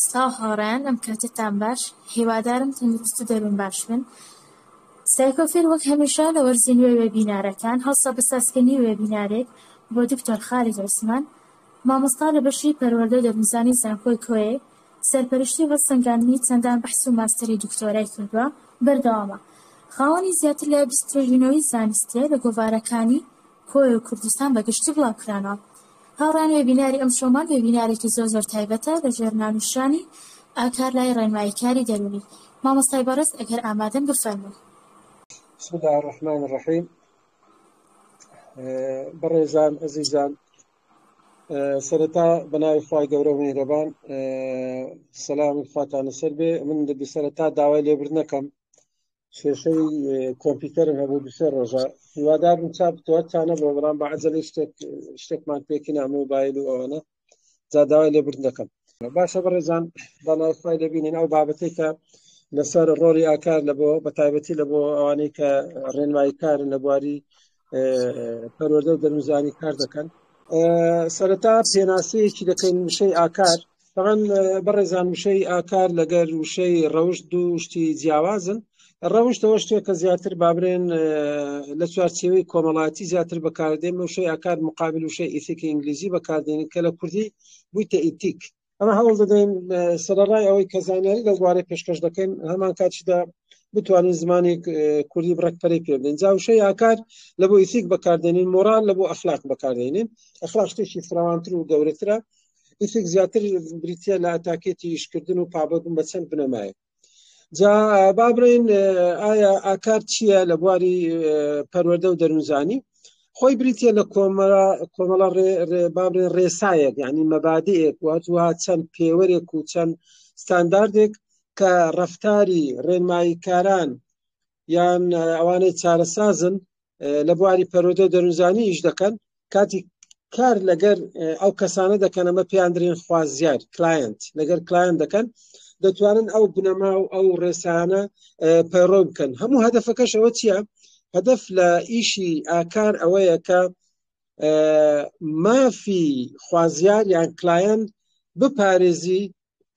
سڵاو هاوڕێیان ئەم کاتەتان باش هیوادارم تەندروست و دەروون باش بن سایکۆفیر وەک هەمیشە لە وەرزی نوێ وێبینارەکان هەڵسا بە سازکردنی وێبینارێک بۆ دکتۆر خالید عوسمان مامۆستا لە بەشی پەروەردە و دەروونزانی زانکۆی کۆیە سەرپەرشتی و هەڵسەنگاندنی چەندان بەحس و ماستەری دکتۆرای کردووە بەردەوامە خاوەنی زیاتر لە 20 توێژینەوەی زانستیە لە گۆڤارەکانی کۆیە و کوردستان بە گشتی بڵاوکرانەوە. هاوڕێیان وێبیناری ئەمشەومان وێبینارێکی زۆر زۆر تایبەتە لە ژێر ناونیشانی ئاکار لای ڕێنماییکاری دەروونی. مامۆستای بەڕێز ئەگەر ئامادەن بفەرموون. بسم الله الرحمن الرحیم بەڕێزان ئەزیزان سەرەتا بە ناوی خوای گەورە و میهرەبان سەلامی خواتان لەسەر بێ من دەبی سەرەتا داوای لێبردنەکەم کێشەی کۆمپیوتەرم هەبوو دوسێ ڕۆژە هیوادارم چا بتوە تا نەبووە بەڵام بە عەجەلەی شتێک شتێکمان پێکینا مۆبایل و ئەوانە جا داوای لێبوردن دەکەم باشە بەڕێزان بەڵای خی دەبینین ئەو بابەتێک کە لەسەر ڕۆڵی ئاکار لە بۆ بە تایبەتی لە بۆ ئەوانەی کە ڕێنمایی کارن لە بواری پەروەردە و دەروونزانی کار دەکەن سەرەتا پێناسەیەکی دەکەین وشەی ئاکار طبعا بەڕێزان وشەی ئاکار لەگەر وشەی ڕەوشت دوو شتی جیاوازن ڕەوشتەوە شتێک کە زیاتر بابرێن لە چوارچێوەی کۆمەڵاتی زیاتر بەکاردێن وشەی ئاکار مقابل وشەی ئیتیکی ئینگلیزی بەکاردێنین کە لە کوردی بوویتە ئیتیک ئەمە هەوڵ دەدەین سەرەڕای ئەوەی کە زانیاری لەو بوارەی پێشکەش دەکەین هەمان کاتیشدا بتوانین زمانی کوردی بڕێک پەرەی پێ بدەین جا وشەی ئاکار لە بۆ ئیتیک بەکاردێنین مۆرال لە بۆ ئەخلاق بەکاردێنین ئەخلاق شتێکی فراوانتر و گەورەترە ئیتیک زیاتر بریتە لە ئەتاکێتی ئیشکردن و پابەندبوون بە چەند بنەمایەک جا با بڵێین ئایا ئاکار چییە لە بواری پەروەردە و دەروونزانی خۆی بریتە لە کۆمەڵە کۆمەڵە با بڵێن ڕێسایەک یعنی مەبادئێک و هەروەها چەند پێوەرێک و چەند ستانداردێک کە ڕەفتاری ڕێنماییکاران یان ئەوانەی چارەسازن لە بواری پەرۆدە و دەروونزانی ئیش دەکەن کاتی کار لەگەر ئەو کەسانە دەکەن ئەمە پێیان درێن خوازیار client لەگەر client دەکەن دەتوانن ئەو بنەما و ئەو ڕێسانە پەیڕەو بکەن هەموو هەدەفەکەش ئەوە چییە هەدەف لە ئیشی ئاکار ئەوەیە کە مافی خوازیار یان client بپارێزی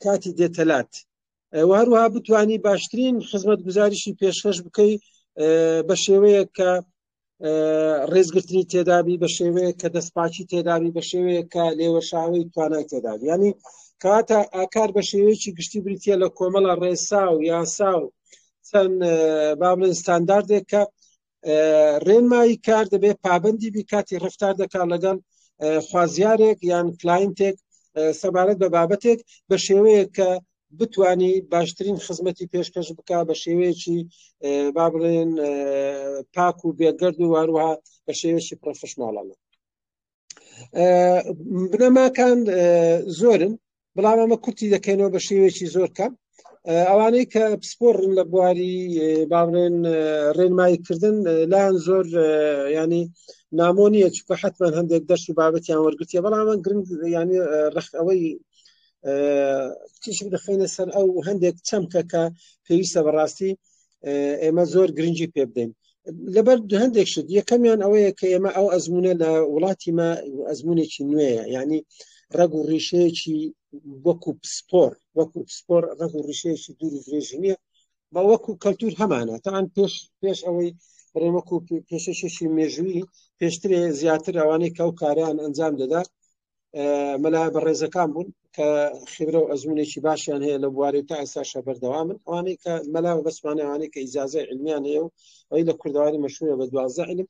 کاتی دێتەلات و هەروەها بتانی باشترین خزمەت گوزاریشی پێشکەش بکەی بە شێوەیەک کە ڕێزگرتنی تێدابی بە شێوەیەک کە دەستپاکی تێدابی بە شێوەیەک کە لێوەشاوەی توانای تێدابی ینی کاتە ئاکار بە شێوەیەکی گشتی بریتە لە کۆمەڵە ڕێسا و یاسا و چەند با بڵێن ستانداردێک کە ڕێنمایی کار دەبێت پابندی بی کاتی ڕفتار دەکات لەگەڵ خوازیارێک یان client ێک سەبارەت بە بابەتێک بە شێوەیەک کە بتانی باشترین خزمەتی پێشکەش بک بە شێوەیەکی با بڵێن پاک و بێگەرد و هەروەها بە شێوەیەکی professional انە بنەماکان زۆرن بەڵام ئەمە کورتی دەکەینەوە بە شێوەیەکی زۆر کەم ئەوانەی کە پسپۆڕن لە بواری باڵێن ڕێنماییکردن لایەن زۆر ینی نامۆ نییە چکە حتمما هەندێک دەرس و بابەتیان وەرگتیە بەڵام من گرنگ ینی ڕخت ئەوەی تیشک دەخینە سەر ئەو هەندێک چەمکە کە پێویستە بەڕاستی ئێمە زۆر گرنگی پێ بدەین لەبەر هەندێک شت یەکەمیان ئەوەیە کە ئێمە ئەو ئەزمونە لە وڵاتی مە ئەزمونێکی نوێیە یعنی ڕەگ و ڕیشەیەکی وەکو پسپۆر وەکو پسپۆر ڕەگ و ڕیشەیەکی دوور و درێژ نییە بە وەکو کەلتور هەمانە تاان پێش پێش ئەوەی بڵێن وەکو پێشەشێکی مێژووی پێشترێ زیاتر ئەوانەی کە ئەو کاریان ئەنجام دەدا مەلا بەڕێزەکان بوون کە خبرە و ئەزمونێکی باشیان هەیە لە بوارێک تا ئێستاشە بەردەوامن ئەوانەی کە مەلا بەسمانە ئەوانەی کە ئیجازەی علمیان هەیە و ئەوی لە کوردەواری مەشهورە بە 12 علم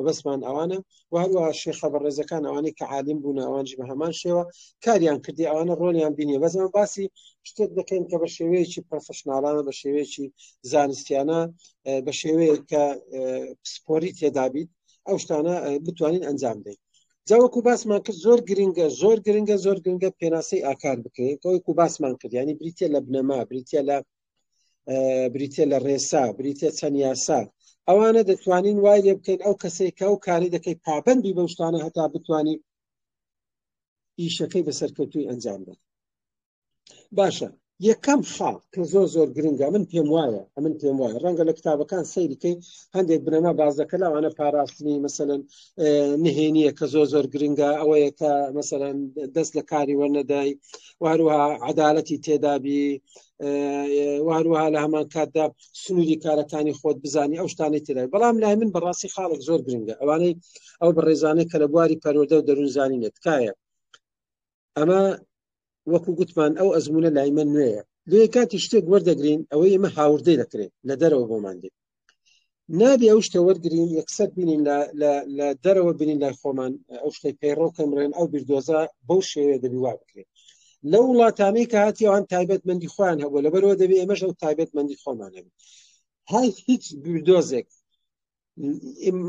بەسمان ئەوانە و هەروەها شێخە بەڕێزەکان ئەوانەی کە عالم بوون ئەوانش بە هەمان شێوە کاریان کردی ئەوانە ڕۆلیان بینیە بەزمان باسی شتێک دەکەین کە بە شێوەیەکی professional انە بە شێوەیەکی زانستیانە بە شێوەیەک کە پسپۆری تێدابیت ئەو شتانە بتوانین ئەنجام بدەین جا وەکو باسمان کرد زۆر گرنگە زۆر گرنگە زۆر گرنگە پێناسەی ئاکار بکرێت وەکو باسمان کرد ینی بریتە لە بنەما بریتە لە بریتە لە ڕێسا بریتە چەند یاسا ئەوانە دەتوانین وای لێ بکەین ئەو کەسێک کە ئەو کاری دەکەی پابندی بەو شتانە هەتا بتانی ئیشەکەی بە سەرکەوتوی ئەنجام بدات باشە. یەکەم خاڵ کە زۆر زۆر گرنگە من پێم وایە ئەمن پێم وایە ڕەنگە لە کتابەکان سەیریکەی هەندێک بنەما باز دەکە لەوانە پاراستنی مەسەلەن نهێنیە کە زۆر زۆر گرنگە ئەوەیە کە مەسەلەن دەست لە کاری وەرنەدای و هەروەها عەدالەتی تێدابی و هەروەها لە هەمان کاتدا سنووری کارەکانی خۆت بزانی ئەو شتانەی تێدای بەڵام لای من بەڕاستی خاڵێک زۆر گرنگە ئەوانەی ئەو بەڕێزانەی کە لە بواری پەروەردە و دەروونزانینە تکایە ئەمە وەکو گوتمان ئەو ئەزمونە لای من نوێیە لێ کاتی شتێک وەردەگرین ئەوەی ئێمە هاوردەی دەکرێت لە دەرەوە بۆمان دێت نابێ ئەو شتە وەرگین یەکسەر بینین لە دەرەوە بینین لای خۆمان ئەو شتەی پەیڕەو کەمڕێن ئەو بیردۆزە بەو شێوەیە دەبی وا بکرێت لەو وڵاتانەی کە هاتی ئەوان تایبەتمەندی خۆیان هەبوو لەبەرەوە دەبێ ئێمەش ئەو تایبەتمەندی خۆمان هەبێت های هیچ بیردۆزێک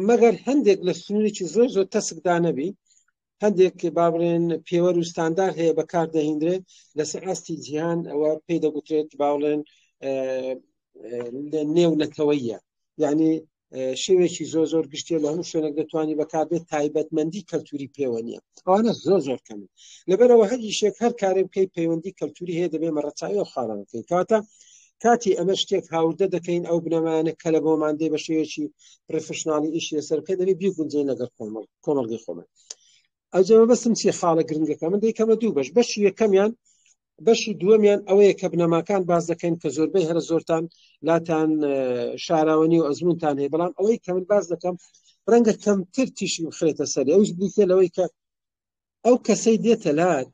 مەگەر هەندێک لە سنوورێکی زۆر زۆر تەسکدا نەبی هەندێک با بڵێن پێوەر و ستاندار هەیە بەکار دەهیندرێت لەسەر ئاستی جیهان ئەوە پێی دەگوترێت با بڵێن نێو نەتەوەیە یعنی شێوێکی زۆر زۆر گشتیە لە هەموو شوێنێک دەتوانانی بەکاربێت تایبەتمەندی کەلتوری پێوە نییە ئەوانە زۆر زۆر کەم لەبەرەوە هەر ئیشێک هەر کارێ بکەی پەیوەندی کەلتوری هەیە دەبێ مەڕەچاوی ئەو خاڵانە بکەین کەواتە کاتی ئەمە شتێک هاوردە دەکەین ئەو بنەمایانە کە لە بۆمان دێ بە شێوەیەکی پرۆفشناڵی ئیشی لەسەر بکەین دەبێ بیگونجێن لەگەڵ کۆمەڵ کۆمەڵگەی خۆمان ئەوجا مەبەستم چی خاڵە گرنگەکە من دەیکەمە دوو بەش بەشی یەکەمیان بەشی دووەمیان ئەوەیە کە بنەماکان باز دەکەین کە زۆربەی هەرە زۆرتان لاتان شاراوەنی و ئەزمونتان هەیە بەڵام ئەوەی کە من باز دەکەم ڕەنگە کەمتر تیشی بخرێتە سەری ئەوش بریتە لەوەی کە ئەو کەسەی دێتە لات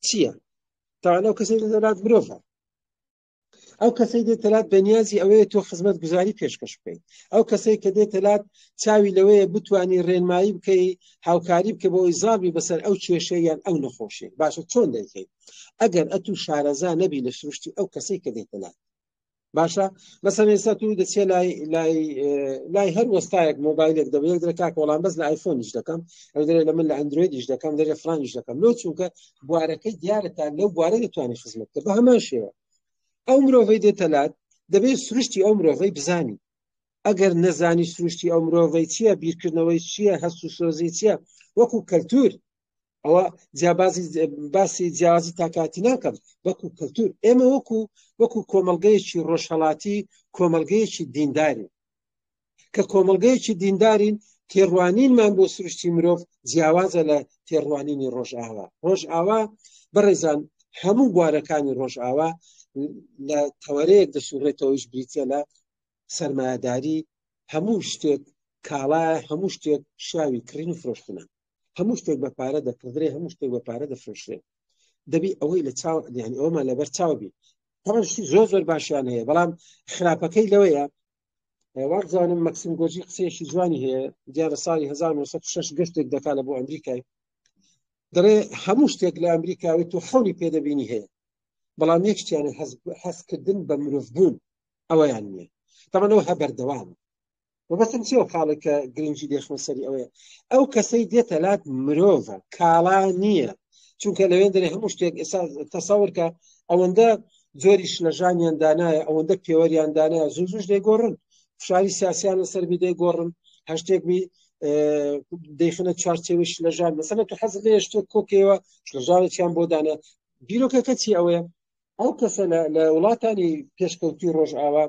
چییە تاوان ئەو کەسەی دێتە لات مرۆڤە ئەو کەسەی دێتە لات بەنیازی ئەوەیە تۆ خزمەت گوزاری پێشکەش بکەیت ئەو کەسەی کە دێتە لات چاوی لەوەیە بتانی ڕێنمایی بکەی هاوکاری بکە بۆ ئەوی زاڵبی بەسەر ئەو کێشە یان ئەو نەخۆشی باشە چۆن دەیکەیت ئەگەر ئەتو شارەزا نەبی لە سروشتی ئەو کەسەی کە دێتە لات باشە مەسەن ئێستا تو دەچێ لای لای لای هەر وەستایەک مۆبایلێک دەبێت یەک دەرێ کاکە وەڵام بەس لە ئایفۆنیش دەکەم ئەو دەرێ لە من لە ئەندرۆیدیش دەکەم دەرێ فلانیش دەکەم لۆ چونکە بوارەکەی دیارە تا لەو بوارە دەتوانێت خزمەت بکە بە هەمان شێوە ئەو مرۆڤەی دێتە لات دەبێت سروشتی ئەو مرۆڤەی بزانی ئەگەر نەزانی سروشتی ئەو مرۆڤەی چییە بیرکردنەوەی چییە هەست و سۆزی چییە وەکو کەلتور ئەوە جیابازی باسی جیاوازی تاکاتی ناکەم وەکو کەلتور ئێمە وەکو وەکو کۆمەلگەیەکی ڕۆژهەڵاتی کۆمەلگەیەکی دیندارین کە کۆمەلگەیەکی دیندارین تێڕوانینمان بۆ سروشتی مرۆڤ جیاوازە لە تێڕوانینی ڕۆژئاوا ڕۆژئاوا بەڕێزان هەموو بوارەکانی ڕۆژئاوا لە تەوەرەیەک دەسوڕێتەوەیش بریتە لە سەرمایەداری هەموو شتێک کاڵایە هەموو شتێک شاوی کڕین و فرۆشتنە هەموو شتێک بە پارە دەکڕدرێ هەموو شتێک بە پارە دەفرۆشرێ دەبی ئەوەی لە چاو یعنی ئەومان لەبەر چاو بی طبعا شتی زۆر زۆر باشیان هەیە بەڵام خراپەکەی لەوەیە وابزانم مەکسیم گۆجی قسەیەکی جوانی هەیە دیارە ساڵی 1906 گەشتێک دەکا لە بۆ ئەمریکای دەڵێ هەموو شتێک لە ئەمریکاوی تۆ خەونی پێدەبینی هەیە بەڵام یەک شتیانە هەستکردن بە مرۆڤ بوون ئەوەیان نییە تەمەەوە هە بەردەوام مەبەستم چیە ئەو خاڵێک کە گرنگی دێخمە سەری ئەوەیە ئەو کەسەی دێتە لات مرۆڤە کاڵا نییە چونکە لەوێن دەرێ هەموو شتێک ئێستا تەسەور کە ئەوەندە زۆری شلەژانیان دانایە ئەوەندە پێوەریان دانایە زوو زووش دەیگۆڕن فشاری سیاسیان لەسەر بی دەیگۆڕن هەشتێک بی دەیخنە چوارچێوەی شلەژان مەسەلە تو حەز لێ شتێک کۆکەوە شلەژانێکیان بۆ دانە بیرۆکەکە چی ئەوەیە ئەو کەسە لە وڵاتانی پێشکەوتوی ڕۆژئاوا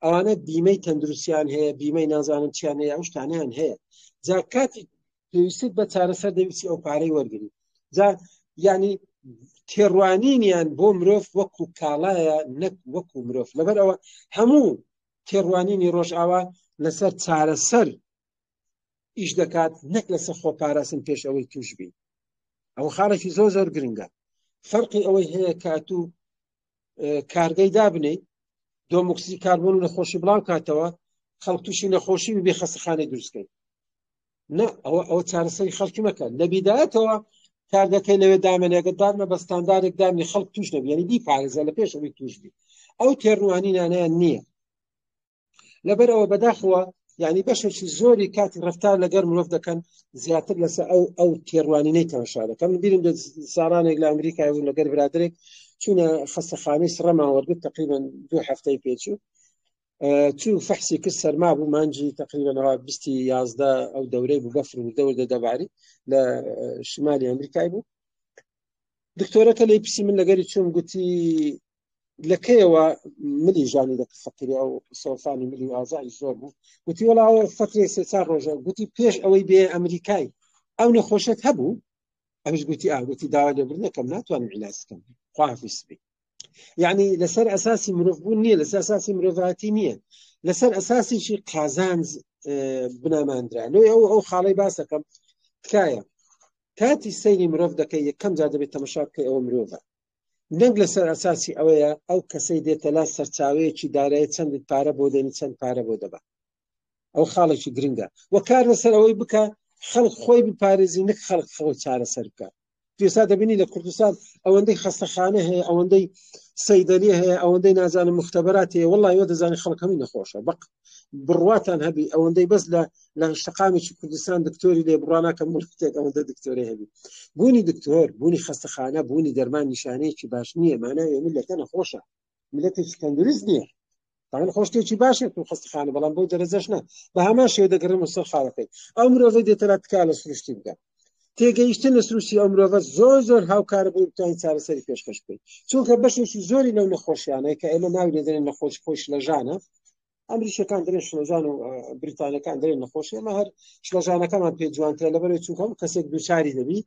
ئەوانە بیمەی تەندروستیان هەیە بیمەی نازانم چیان هەیە ئەو شتانیان هەیە جا کاتی پێویستت بە چارەسەر دەویستی ئەو پارەی وەرگری جا یعنی تێڕوانینیان بۆ مرۆڤ وەکو کاڵایە نەک وەکو مرۆڤ لەبەر ئەوە هەموو تێڕوانینی ڕۆژئاوا لەسەر چارەسەر ئیش دەکات نەک لەسەر خۆپاراستن پێش ئەوەی توش بی ئەو خاڵێکی زۆر زۆر گرنگە فەرقی ئەوەی هەیە کاتوو کارگەی دابنێ دۆمۆکسی کاربۆن و نەخۆشی بڵاو کاتەوە خەڵک تووشی نەخۆشی بێ خەستەخانەی دروستکەین نە ئەوە ئەوە چارەسەری خەڵکی مەکە لە بیدایەتەوە کارگەکەی لەوێ دامێنێکە دارمە بە ستاندارێک دامنی خەڵک توش نەبی یعنی بیپارێزە لە پێش ئەوەی توش بی ئەو تێڕوانینانیان نییە لەبەرئەوە بەداخەوە یعنی بەشێکی زۆری کاتی ڕفتار لەگەر مرۆڤ دەکەن زیاتر لەسەر ئەو ئەو تێڕوانینەی تەماشا دەکەن من بیرم دێت ساڵانێک لە ئەمریکای بووم لەگەر برادێک چوونە خەستەخانەی سڕەمان وەرگرت تقریبا دوو هەفتەی پێچوو چوو فەحسی کرد سەرما بوو مانجی تقریبا بیستی یازدە ئەو دەورەی بوو بەفر و دەور دەباری لە شمالی ئەمریکای بوو دکتۆرەکە لی پرسی من لەگەری چوم گوتی لە کەیەوە ملی ژانی دەکرد فەقیری ئەو سەوفانی ملی و ئازاری زۆر بوو گوتی وەڵا ئەوە فەترێ سێ چار ڕۆژە گوتی پێش ئەوەی بێ ئەمریکای ئەو نەخۆشت هەبوو ئەویش گوتی ئا گوتی داوا لێبوردن نەکەم ناتوانم عیلاج بکەم خواحافیز بی یعنی لەسەر ئەساسی مرۆڤ بوون نییە لەسەر ئەساسی مرۆڤاتی نییە لەسەر ئەساسێکی قازانج بناماندرا لۆی ئەو ئەو خاڵی باسەکەم تکایە کاتی سەیری مرۆڤ دەکەی یەکەم جار دەبێت تەمەشا بکەی ئەوە مرۆڤە نەک لەسەر ئەساسی ئەوەیە ئەو کەسەی دێتە لا سەرچاوەیەکی دارایی چەندت پارە بۆ دێنی چەند پارە بۆ دەبا ئەو خاڵێکی گرنگە و کار لەسەر ئەوەی بکە خەڵک خۆی بپارێزی نەک خەڵک خۆی چارەسەر بکە ئێستا دەبینی لە کوردستان ئەوەندەی خەستەخانە هەیە ئەوەندەی سەیدەلی هەیە ئەوەندەی نازانم مختبرات هەیە وڵی وە دەزانانی خەڵک هەمووی نەخۆشە بەق بڕواتان هەبی ئەوەندەی بەس لە لە شەقامێکی کوردستان دکتۆری لێ بڕوا ناکەم وڵاتێک ئەوەندە دکتۆری هەبی بوونی دکتۆر بوونی خەستەخانە بوونی دەرمان نیشانەیەکی باش نییە ماناوێ ملەتە نەخۆشە ملەتێکی تەندروست نییە تاان خۆشتێکی باشێت و خەستەخانە بەڵام بۆ دەرەجەش نا بە هەمان شێوە دەگەڕێم سەر خاڵەکەی ئەو مرۆڤی دێتەرا تکا لە سروشتی بکە تێگەیشتن لە سروشتی ئەو مرۆڤە زۆر زۆر هاوکارە بۆ بتوانین چارەسەری پێشکەش بکەین چونکە بەشێکی زۆری لەو نەخۆشیانەی کە ئێمە ناوی لێدەنێن نەخۆش خۆی شلەژانە ئەمریکیەکان دەرێن شلەژان و بریتانەکان دەرێن نەخۆشی ئەمە هەر شلەژانەکەمان پێ جوانترە لەبەرەوەی چونکە هەموو کەسێک دووچاری دەبی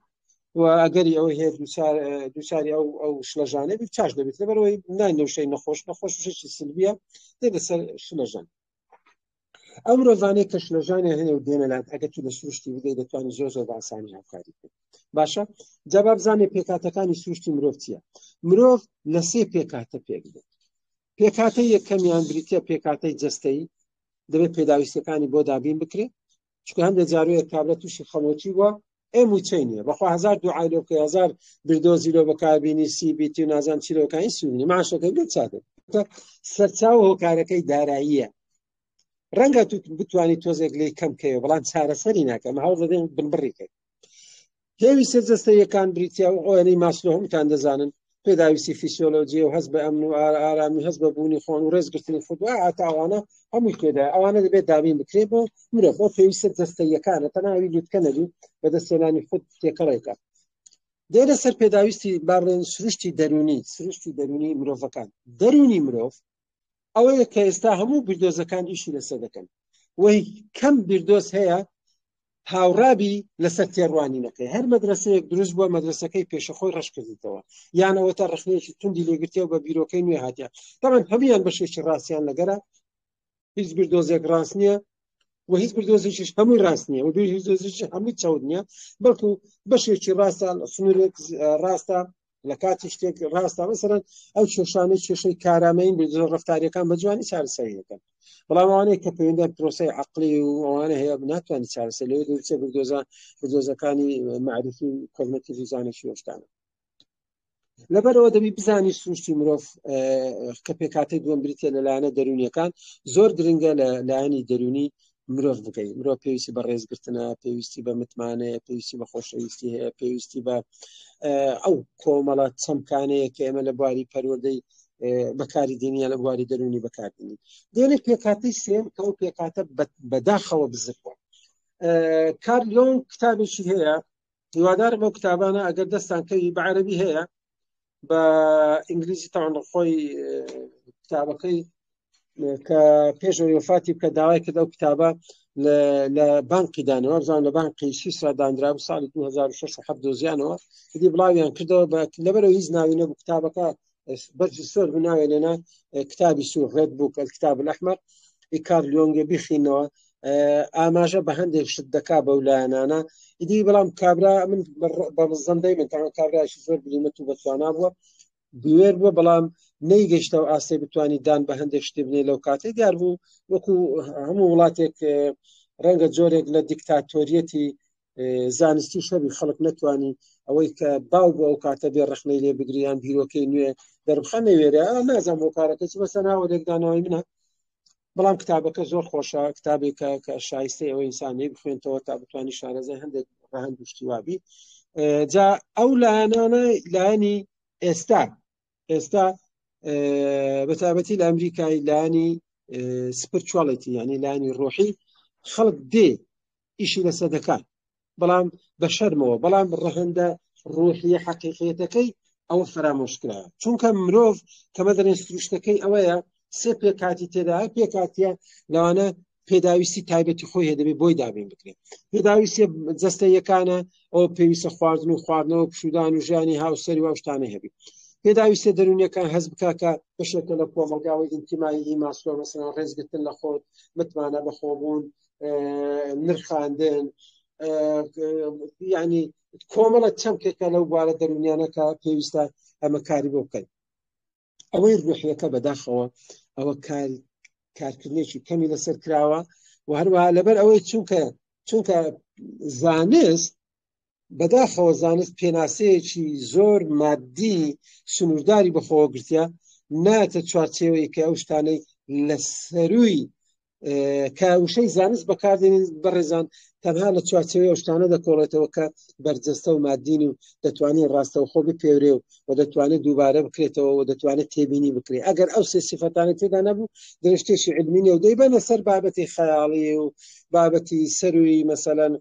و ئەگەری ئەوەی هەیە دووچاری ئەو ئەو شلەژانە بی چاش دەبێت لەبەرەوەی ناینەوشەی نەخۆش نەخۆش وشەی سلبیە دێ لەسەر شلەژان ئەو مرۆڤانەی کە شلەژانیان هەیە و دێنە لات ئەگەر تو لە سروشتی بدەی دەتوانانی زۆر زۆر بە ئاسانی هاوکاری بکەیت باشە جا با بزانێ پێکهاتەکانی سروشتی مرۆڤ چییە مرۆڤ لە سێ پێکهاتە پێک دێت پێکهاتەی یەکەمیان بریتە پێکهاتەی جەستەیی دەبێت پێداویستەکانی بۆ دابین بکرێت چونکە هەندێک جاروەیە کابرا تووشی خەمۆکی بووە ئێ موچەی نییە بەخوا هزار دوعای لۆ بکەی هزار بیردۆزی لۆ بەکاربینی سی بیتی و نازان چیرۆکانی سوودنی معاشەکەی لێ چاکە سەرچاو هۆکارەکەی داراییە ڕەنگە تو بتوانانی تۆزێک لێی کەم کەیەوە بەڵام چارەسەری ناکەم هەوڵ دەدەین بنبڕی کەی پێویستە جەستەیەکان بریتە و ئەوەی ماسلۆ هەمووتان دەزانن پێداویستی فیسیۆلۆجی و هەست بە ئەمن و ئارامی هەست بە بوونی خۆن و ڕێزگرتنی خود و ئاتا ئەوانە هەمووی تێدا ئەوانە دەبێت دابین بکرێ بۆ مرۆڤ ئەو پێویستە جەستەیەکانە تەناوی لوتکە نەبی بەدەستهێنانی خود تێکەڵێکە دێنە سەر پێداویستی با بڵێن سروشتی دەرونی سروشتی دەرونی مرۆڤەکان دەرونی مرۆڤ ئەوەیە کە ئێستا هەموو بیردۆزەکان ئیشی لەسەر دەکەن وەی کەم بیردۆز هەیە هاوڕابی لەسەر تێڕوانینەکەی هەر مەدرسەیەک دروست بووە مەدرسەکەی پێشەخۆی ڕەش کردیتەوە یانەوە تا ڕخنەیەکی توندی لێگرتیەوە بە بیرۆکەی نوێ هاتیە تەمان هەمویان بەشێکی ڕاستیان لەگەرە هیچ بیردۆزێک ڕاست نییە و هیچ بیردۆزێکیش هەمووی ڕاست نییە و بیر هیچ دۆزێکی هەمووی چەوت نییە بەڵکو بەشێکی ڕاستە سنوورێک ڕاستە لە کاتی شتێک ڕاستە مەسەرەن ئەو کێشانەی کێشەی کارامەین بیردۆزە ڕفتاریەکان بە جوانی چارەسەری دەکەن بەڵام ئەوانەی کە پەیوەندیان پرۆسەی عقلی و ئەوانە هەیە ناتوانانی چارەسەر لەوێ دەچێ بیردۆزە بیردۆزەکانی معریفی و کۆگنەتیڤ و زانستی و شتانە لەبەرەوە دەبی بزانی سروشتی مرۆڤ کە پێکاتەی دووەم بریتە لە لایەنە دەرونیەکان زۆر گرنگە لە لایەنی دەرونی مرۆڤ بگەی مرۆڤ پێویستی بە ڕێزگرتنە پێویستی بە متمانەیە پێویستی بە خۆشەویستی هەیە پێویستی بە ئەو کۆمەڵە چەمکانەیە کە ئێمە لە بواری پەروەردەی بەکاری دێنیە لە بواری دەرونی بەکاردێنین دێنێ پێکاتی سێم کە ئەو پێکاتە بەداخەوە بزر بووە کارلیۆن کتابێکی هەیە هیوادارم ئەو کتابانە ئەگەر دەستان کەوی بە عەربی هەیە بە ئینگلیزی تاوان خۆی کتابەکەی کە پێشەوەی وفاتی بکە داوای کرد ئەو کتابە لە بانقی دانەوە بزان لە بانقی سویسرا دانرا و ساڵی 2006 و دۆزیانەوە دی بڵاویان کردەوە بە لەبەرەوە هیچ ناوی نەبوو کتابەکە بەرزی سۆر بناوێ لێنا کتابی سوور ڕێت بوو کە کتاب الأحمر ئیکار لیۆنگە بیخینەوە ئاماژە بە هەندێک شت دەکا بەو لایەنانە ئیدی بەڵام کابرا من بە زەندەی من تاوان کابرایشی زۆر بلیمەت و بەتوانا بووە بوێر بووە بەڵام نەیگەشتەوە ئاستەی بتوانانی دان بە هەندێک شتی بنێ لەو کاتەی دیار بوو وەکو هەموو وڵاتێک ڕەنگە جۆرێک لە دیکتاتۆریەتی زانستی شەبی خەڵک نەتوانی ئەوەی کە باو بۆ ئەو کاتە بێ ڕخنەی لێ بگریان بیرۆکەی نوێ دەربخە نەوێرە نازانم هۆکارەکە چ بەسە ناوە لێکدانەوەی منە بەڵام کتابەکە زۆر خۆشە کتابێکە کە شایستەی ئەوە ئینسانی بخوێنتەوە تا بتوانانی شارەزای هەندێک ڕەهەند و شتی وابی جا ئەو لایەنانە لایەنی ئێستا ئێستا بەتابەتی لە ئەمریکای لایەنی سپرچواڵێتی ینی لایەنی ڕۆحی خەڵک دێ ئیشی لەسەر دەکات بەڵام بە شەرمەوە بەڵام ڕەهەندە ڕوحیە حەقیقیەتەکەی ئەوە فەرامۆشکرا چونکە مرۆڤ کەمە دەرێن سروشتەکەی ئەوەیە سێ پێکاتی تێدا پێکاتیە لەوانە پێداویستی تایبەتی خۆی هەیە دەبێت بۆی دابین بکرێت پێداویستە جەستەیەکانە ئەو پێویستە خواردن و خواردنەوە پشودان و ژیانی هاوسەری و شتانە هەبی پێداویستە دەرونیەکان هەست بکە کە بەشێکە لە کۆمەڵگاوی ئینتیمایی هی ماسلۆ مەسەڵەن ڕێزگرتن لە خۆت متمانە بەخۆبوون نرخاندن یعنی کۆمەڵە چەمکێکە لەو بوارە دەرونیانە کە پێویستە ئەمە کاری بۆ بکەین ئەوەی ڕوحیەکە بەداخەوە ئەوە کار کارکردنێکی کەمی لەسەر کراوە و هەروەها لەبەر ئەوەی چونکە چونکە زانست بەداخەوە زانست پێناسەیەکی زۆر مادی سنوورداری بەخۆوە گرتە ناتە چوارچێوەی کە ئەو شتانەی لە سەروی کە وشەی زانست بەکاردێنین بەڕێزان تەنها لە چوارچێوەی ئەو شتانە دەکۆڵێتەوە کە بەرجەستە و مادین و دەتوانین ڕاستەوخۆ بپێورێ و و دەتوانێت دووبارە بکرێتەوە و دەتوانێت تێبینی بکرێت ئەگەر ئەو سێ سیفەتانە تێدا نەبوو درشتێکی علمی نیە و دەیبەنە سەر بابەتی خەیاڵی و بابەتی سەروی مەسەلەن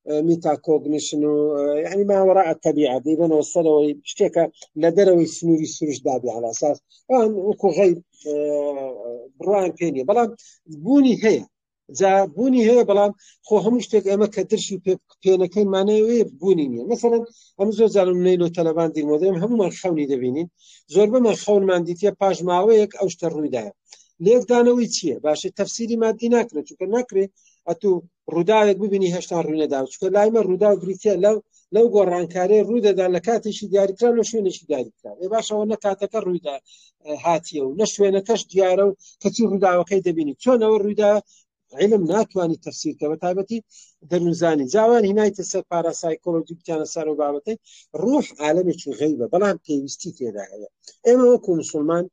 metacognition و یعنی ماوەڕا تەبیعە دەیبەنەوە سەرەوەی شتێکە لە دەرەوەی سنووری سروشت دابی على أساس ئەوان وەکو غەیب بڕوایان پێ نییە بەڵام بوونی هەیە جا بوونی هەیە بەڵام خۆ هەموو شتێک ئێمە کە درشی پێنەکەین مانەوەی بوونی نییە مەسەلەن ئەم زۆر جارم نەیلۆ تەلەبان دیرمۆدەم هەمومان خەونی دەبینین زۆربەمان خەونمان دیتە پاش ماوەیەک ئەو شتە ڕوویدایە لێکدانەوەی چییە باشە تەفسیری مادی ناکرێت چونکە ناکرێت ئەتوو ڕووداوێک ببینی هێشتا ڕووینەدا چونکە لای مە ڕووداو بریتە لەو لەو گۆڕانکاری ڕوودەدا لە کاتێکی دیاریکرا لە شوێنێکی دیاریکرا ئێ باشەوە نە کاتەکە ڕوویدا هاتیە و نە شوێنەکەش دیارە و کەچی ڕووداوەکەی دەبینی چۆنەوە ڕوویدا علم ناتوانانی تەفسیر کە بە تایبەتی دەروونزانی جاوان هینایتە سەر پاراسایکۆلۆجی بتیانە سەر و بابەتەی ڕوح عالەمێکی غەیبە بەڵام پێویستی تێدا هەیە ئێمە وەکو مسلمان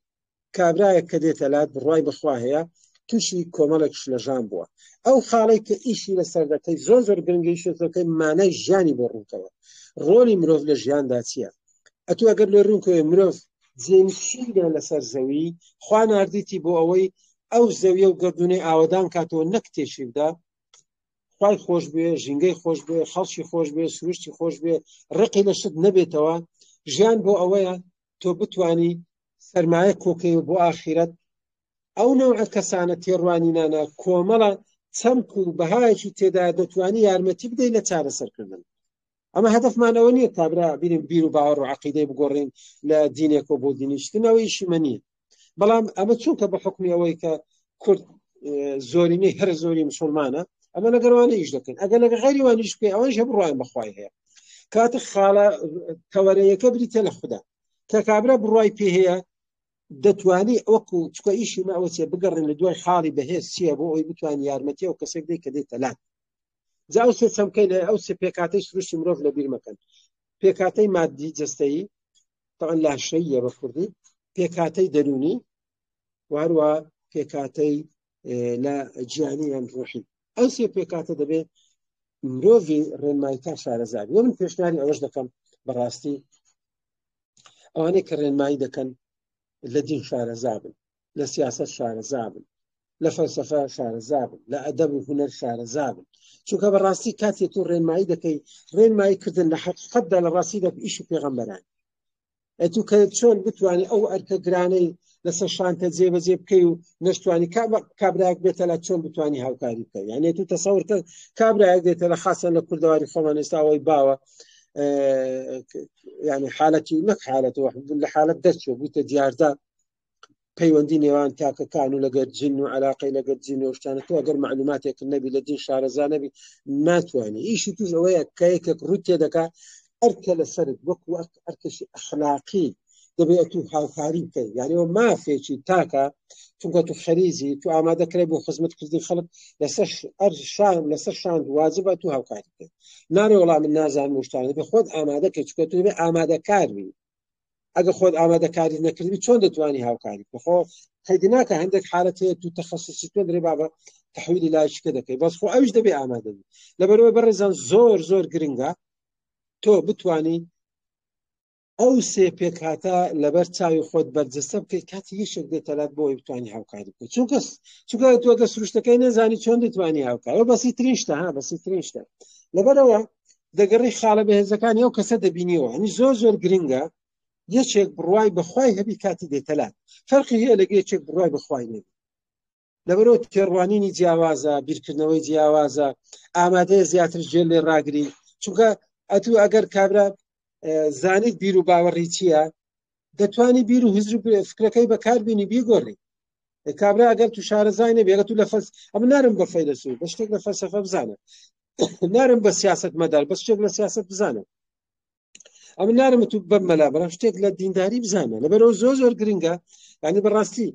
کابرایەک کە دێتە لات بڕوای بەخوا هەیە تووشی کۆمەڵێک شلەژان بووە ئەو خاڵێک کە ئیشی لەسەر دەکەی زۆر زۆر گرنگی شێتەکەی مانای ژیانی بۆ ڕوونکەوە ڕۆلی مرۆڤ لە ژیاندا چییە ئەتو ئەگەر لێ ڕوونکەوێ مرۆڤ جێنشینە لەسەر زەوی خوا ناردیتی بۆ ئەوەی ئەو زەویە و گردونەی ئاوەدان کاتەوە نەک تێشی بدا خوای خۆش بێ ژینگەی خۆش بێ خەڵکی خۆش بێ سروشتی خۆش بێ ڕقی لە شت نەبێتەوە ژیان بۆ ئەوەیە تۆ بتانی سەرمایە کۆکەی و بۆ ئاخیرەت ئەو نەوعە کەسانە تێڕوانینانە کۆمەڵە چەمک و بەهایەکی تێدا دەتوانی یارمەتی بدەیت لە چارەسەرکردن ئەمە هەدفمانەوە نییە کابرا بیرم بیر و باوەڕ و عقیدەی بگۆڕین لە دینێکەوە بۆ دینیشتنەوەی شیمە نییە بەڵام ئەمە چونکە بە حکمی ئەوەی کە کورد زۆرینەی هەر زۆری مسلمانە ئەمە لەگەروانە ئیش دەکەن ئەگەر لەگە غیریوانیش بکەی ئەوەش هەبڕوان بەخوای هەیە کاتە خاڵە تەوەرەیەکە بریتە لە خوددا کە کابرا بڕای پێ هەیە دەتوانی وەکو چکە ئیشی مە ئەوە چێ بگەڕێن لە دوای خاڵی بەهێز چییە بۆ ئەوی بتوانانی یارمەتی ئەو کەسێک دەی کە دێتە لات جا ئەو سێ چەمکەی لە ئەو سێ پێکاتەی سروشتی مرۆڤ لەبیر مەکەن پێکاتەی مادی جەستەیی طبعا لاشەیە بە کوردی پێکاتەی دەرونی وهروە پێکاتەی لە گیانی یان ڕۆحی ئەو سێ پێکاتە دەبێت مرۆڤی ڕێنماییکار شارەزابی وە من پێشنیاری ئەوەش دەکەم بەڕاستی ئەوانەی کە ڕێنمایی دەکەن لە دین شارەزابن لە سیاست شارەزابن لە فەلسفە شارەزابن لە ئەدەب و هونەر شارەزابن چونکە بەڕاستی کاتێک تو ڕێنمایی دەکەی ڕێنمایی کردن لە حەقیقەتدا لە ڕاستیدا ئیش و پێغەمبەران ئەتو کە چۆن بتوانانی ئەو ئەرکە گرانەی لەسەر شانتە جێبەجێ بکەی و نەشتوانی کابراەک بێتە لە چۆن بتوانانی هاوکاری بکەی یعنی تو تەسەور کە کابراەک دێتە لە خاصە لە کوردەواری خۆمان ئێستاوەی باوە یعنی حالەتی نەک حالەت لە حالت دەرچوە بوویتە دیاردا پەیوەندی نێوان تاکەکان و لەگەر جن و علاقەی لەگەر جن و شتانە تۆ ئەگەر معلوماتێک نەبی لە دین شارەزا نەبی ناتوانانی ئیشی توش ئەوەیە کە یەکێک ڕوو تێدەکا ئەرکە لەسەرت وەکو ئەرکەشی ئەخلاقی دەبێت تو هاوکاری بکەیت یعنی ئەوە مافێکی تاکە چونکە تو خەریزی تو ئامادەکرێ بۆ خزمەتکردنی خەڵک لەسەر شان لەسەر شان واجبە تو هاوکاری بکەیت نارێ وەڵام من نازانم شتانە بێ خۆت ئامادەکەی چونکە تو دەبێ ئامادەکار بی ئەگە خۆت ئامادەکاری نەکردبی چۆن دەتوانی هاوکاری بکەی خۆ قەیدی ناکە هەندێک حالەت هەیە تو تەخەسوسی تۆ درێ بابە تحویلی لایشکە دەکەی بەس خۆ ئەویش دەبێ ئامادە بی لەبەرەوەی بەڕێزان زۆر زۆر گرنگە تۆ بتانی ئەو سێ پێکهاتە لەبەر چاوی خۆت بەرجەستە بکەیت کاتی یەکێک دێتە لات بۆ ئەوەی بتوانی هاوکاری بکەیت چونکە چونکە تۆ گە سروشتەکەی نەزانی چۆن دەتوانی هاوکاری بەسیترین شتە ها بەسیترین شتە لەبەرەوە دەگەڕی خاڵە بەهێزەکانی ئەو کەسە دەبینیەوە هەنی زۆر زۆر گرنگە یەکێک بڕوای بەخوای هەبی کاتی دێتەلات فەرقی هەیە لەگە یەکێک بڕوای بەخوای نەبی لەبەرەوە تێڕوانینی جیاوازە بیرکردنەوەی جیاوازە ئامادەیە زیاتر ژێ لێ ڕاگری چونکە ئەتوو ئەگەر کابرا زانیت بیر و باوەڕی چییە دەتوانی بیر و هزر و فکرەکەی بەکاربیینی بیگۆڕی کابرا ئەگەر تو شارەزای نەبێ ئەگەر تو لە فەلس ئەمە نارم بە فەیلەسوف بە شتێک لە فەلسەفە بزانە نارم بە سیاست مەدار بە شتێک لە سیاست بزانە ئەمە نارم تو بەم مەلا بەڵام شتێک لە دینداری بزانە لەبەرەوە زۆر زۆر گرنگە ینی بەڕاستی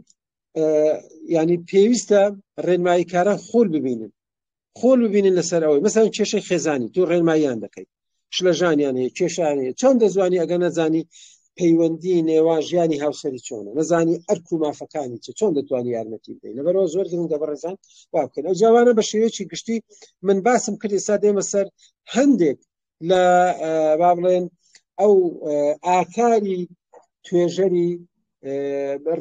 ینی پێویستە ڕێنمایی کاران خۆل ببینن خۆل ببینن لەسەر ئەوەی مەسەن کێشەی خێزانی تو ڕێنماییان دەکەیت شلەژانیان هەیە کێشیان هەیە چۆن دەزوانی ئەگە نەزانی پەیوەندی نێوان ژیانی هاوسەری چۆنە نەزانی ئەرک و مافەکانی چ چۆن دەتوانانی یارمەتی بدەیت لەبەرەوە زۆر گرنگە بەڕێزان وا بکەن ئەو جوانە بە شێوەیەکی گشتی من باسم کرد ئێستا دێمە سەر هەندێک لە با بڵێن ئەو ئاکاری توێژەری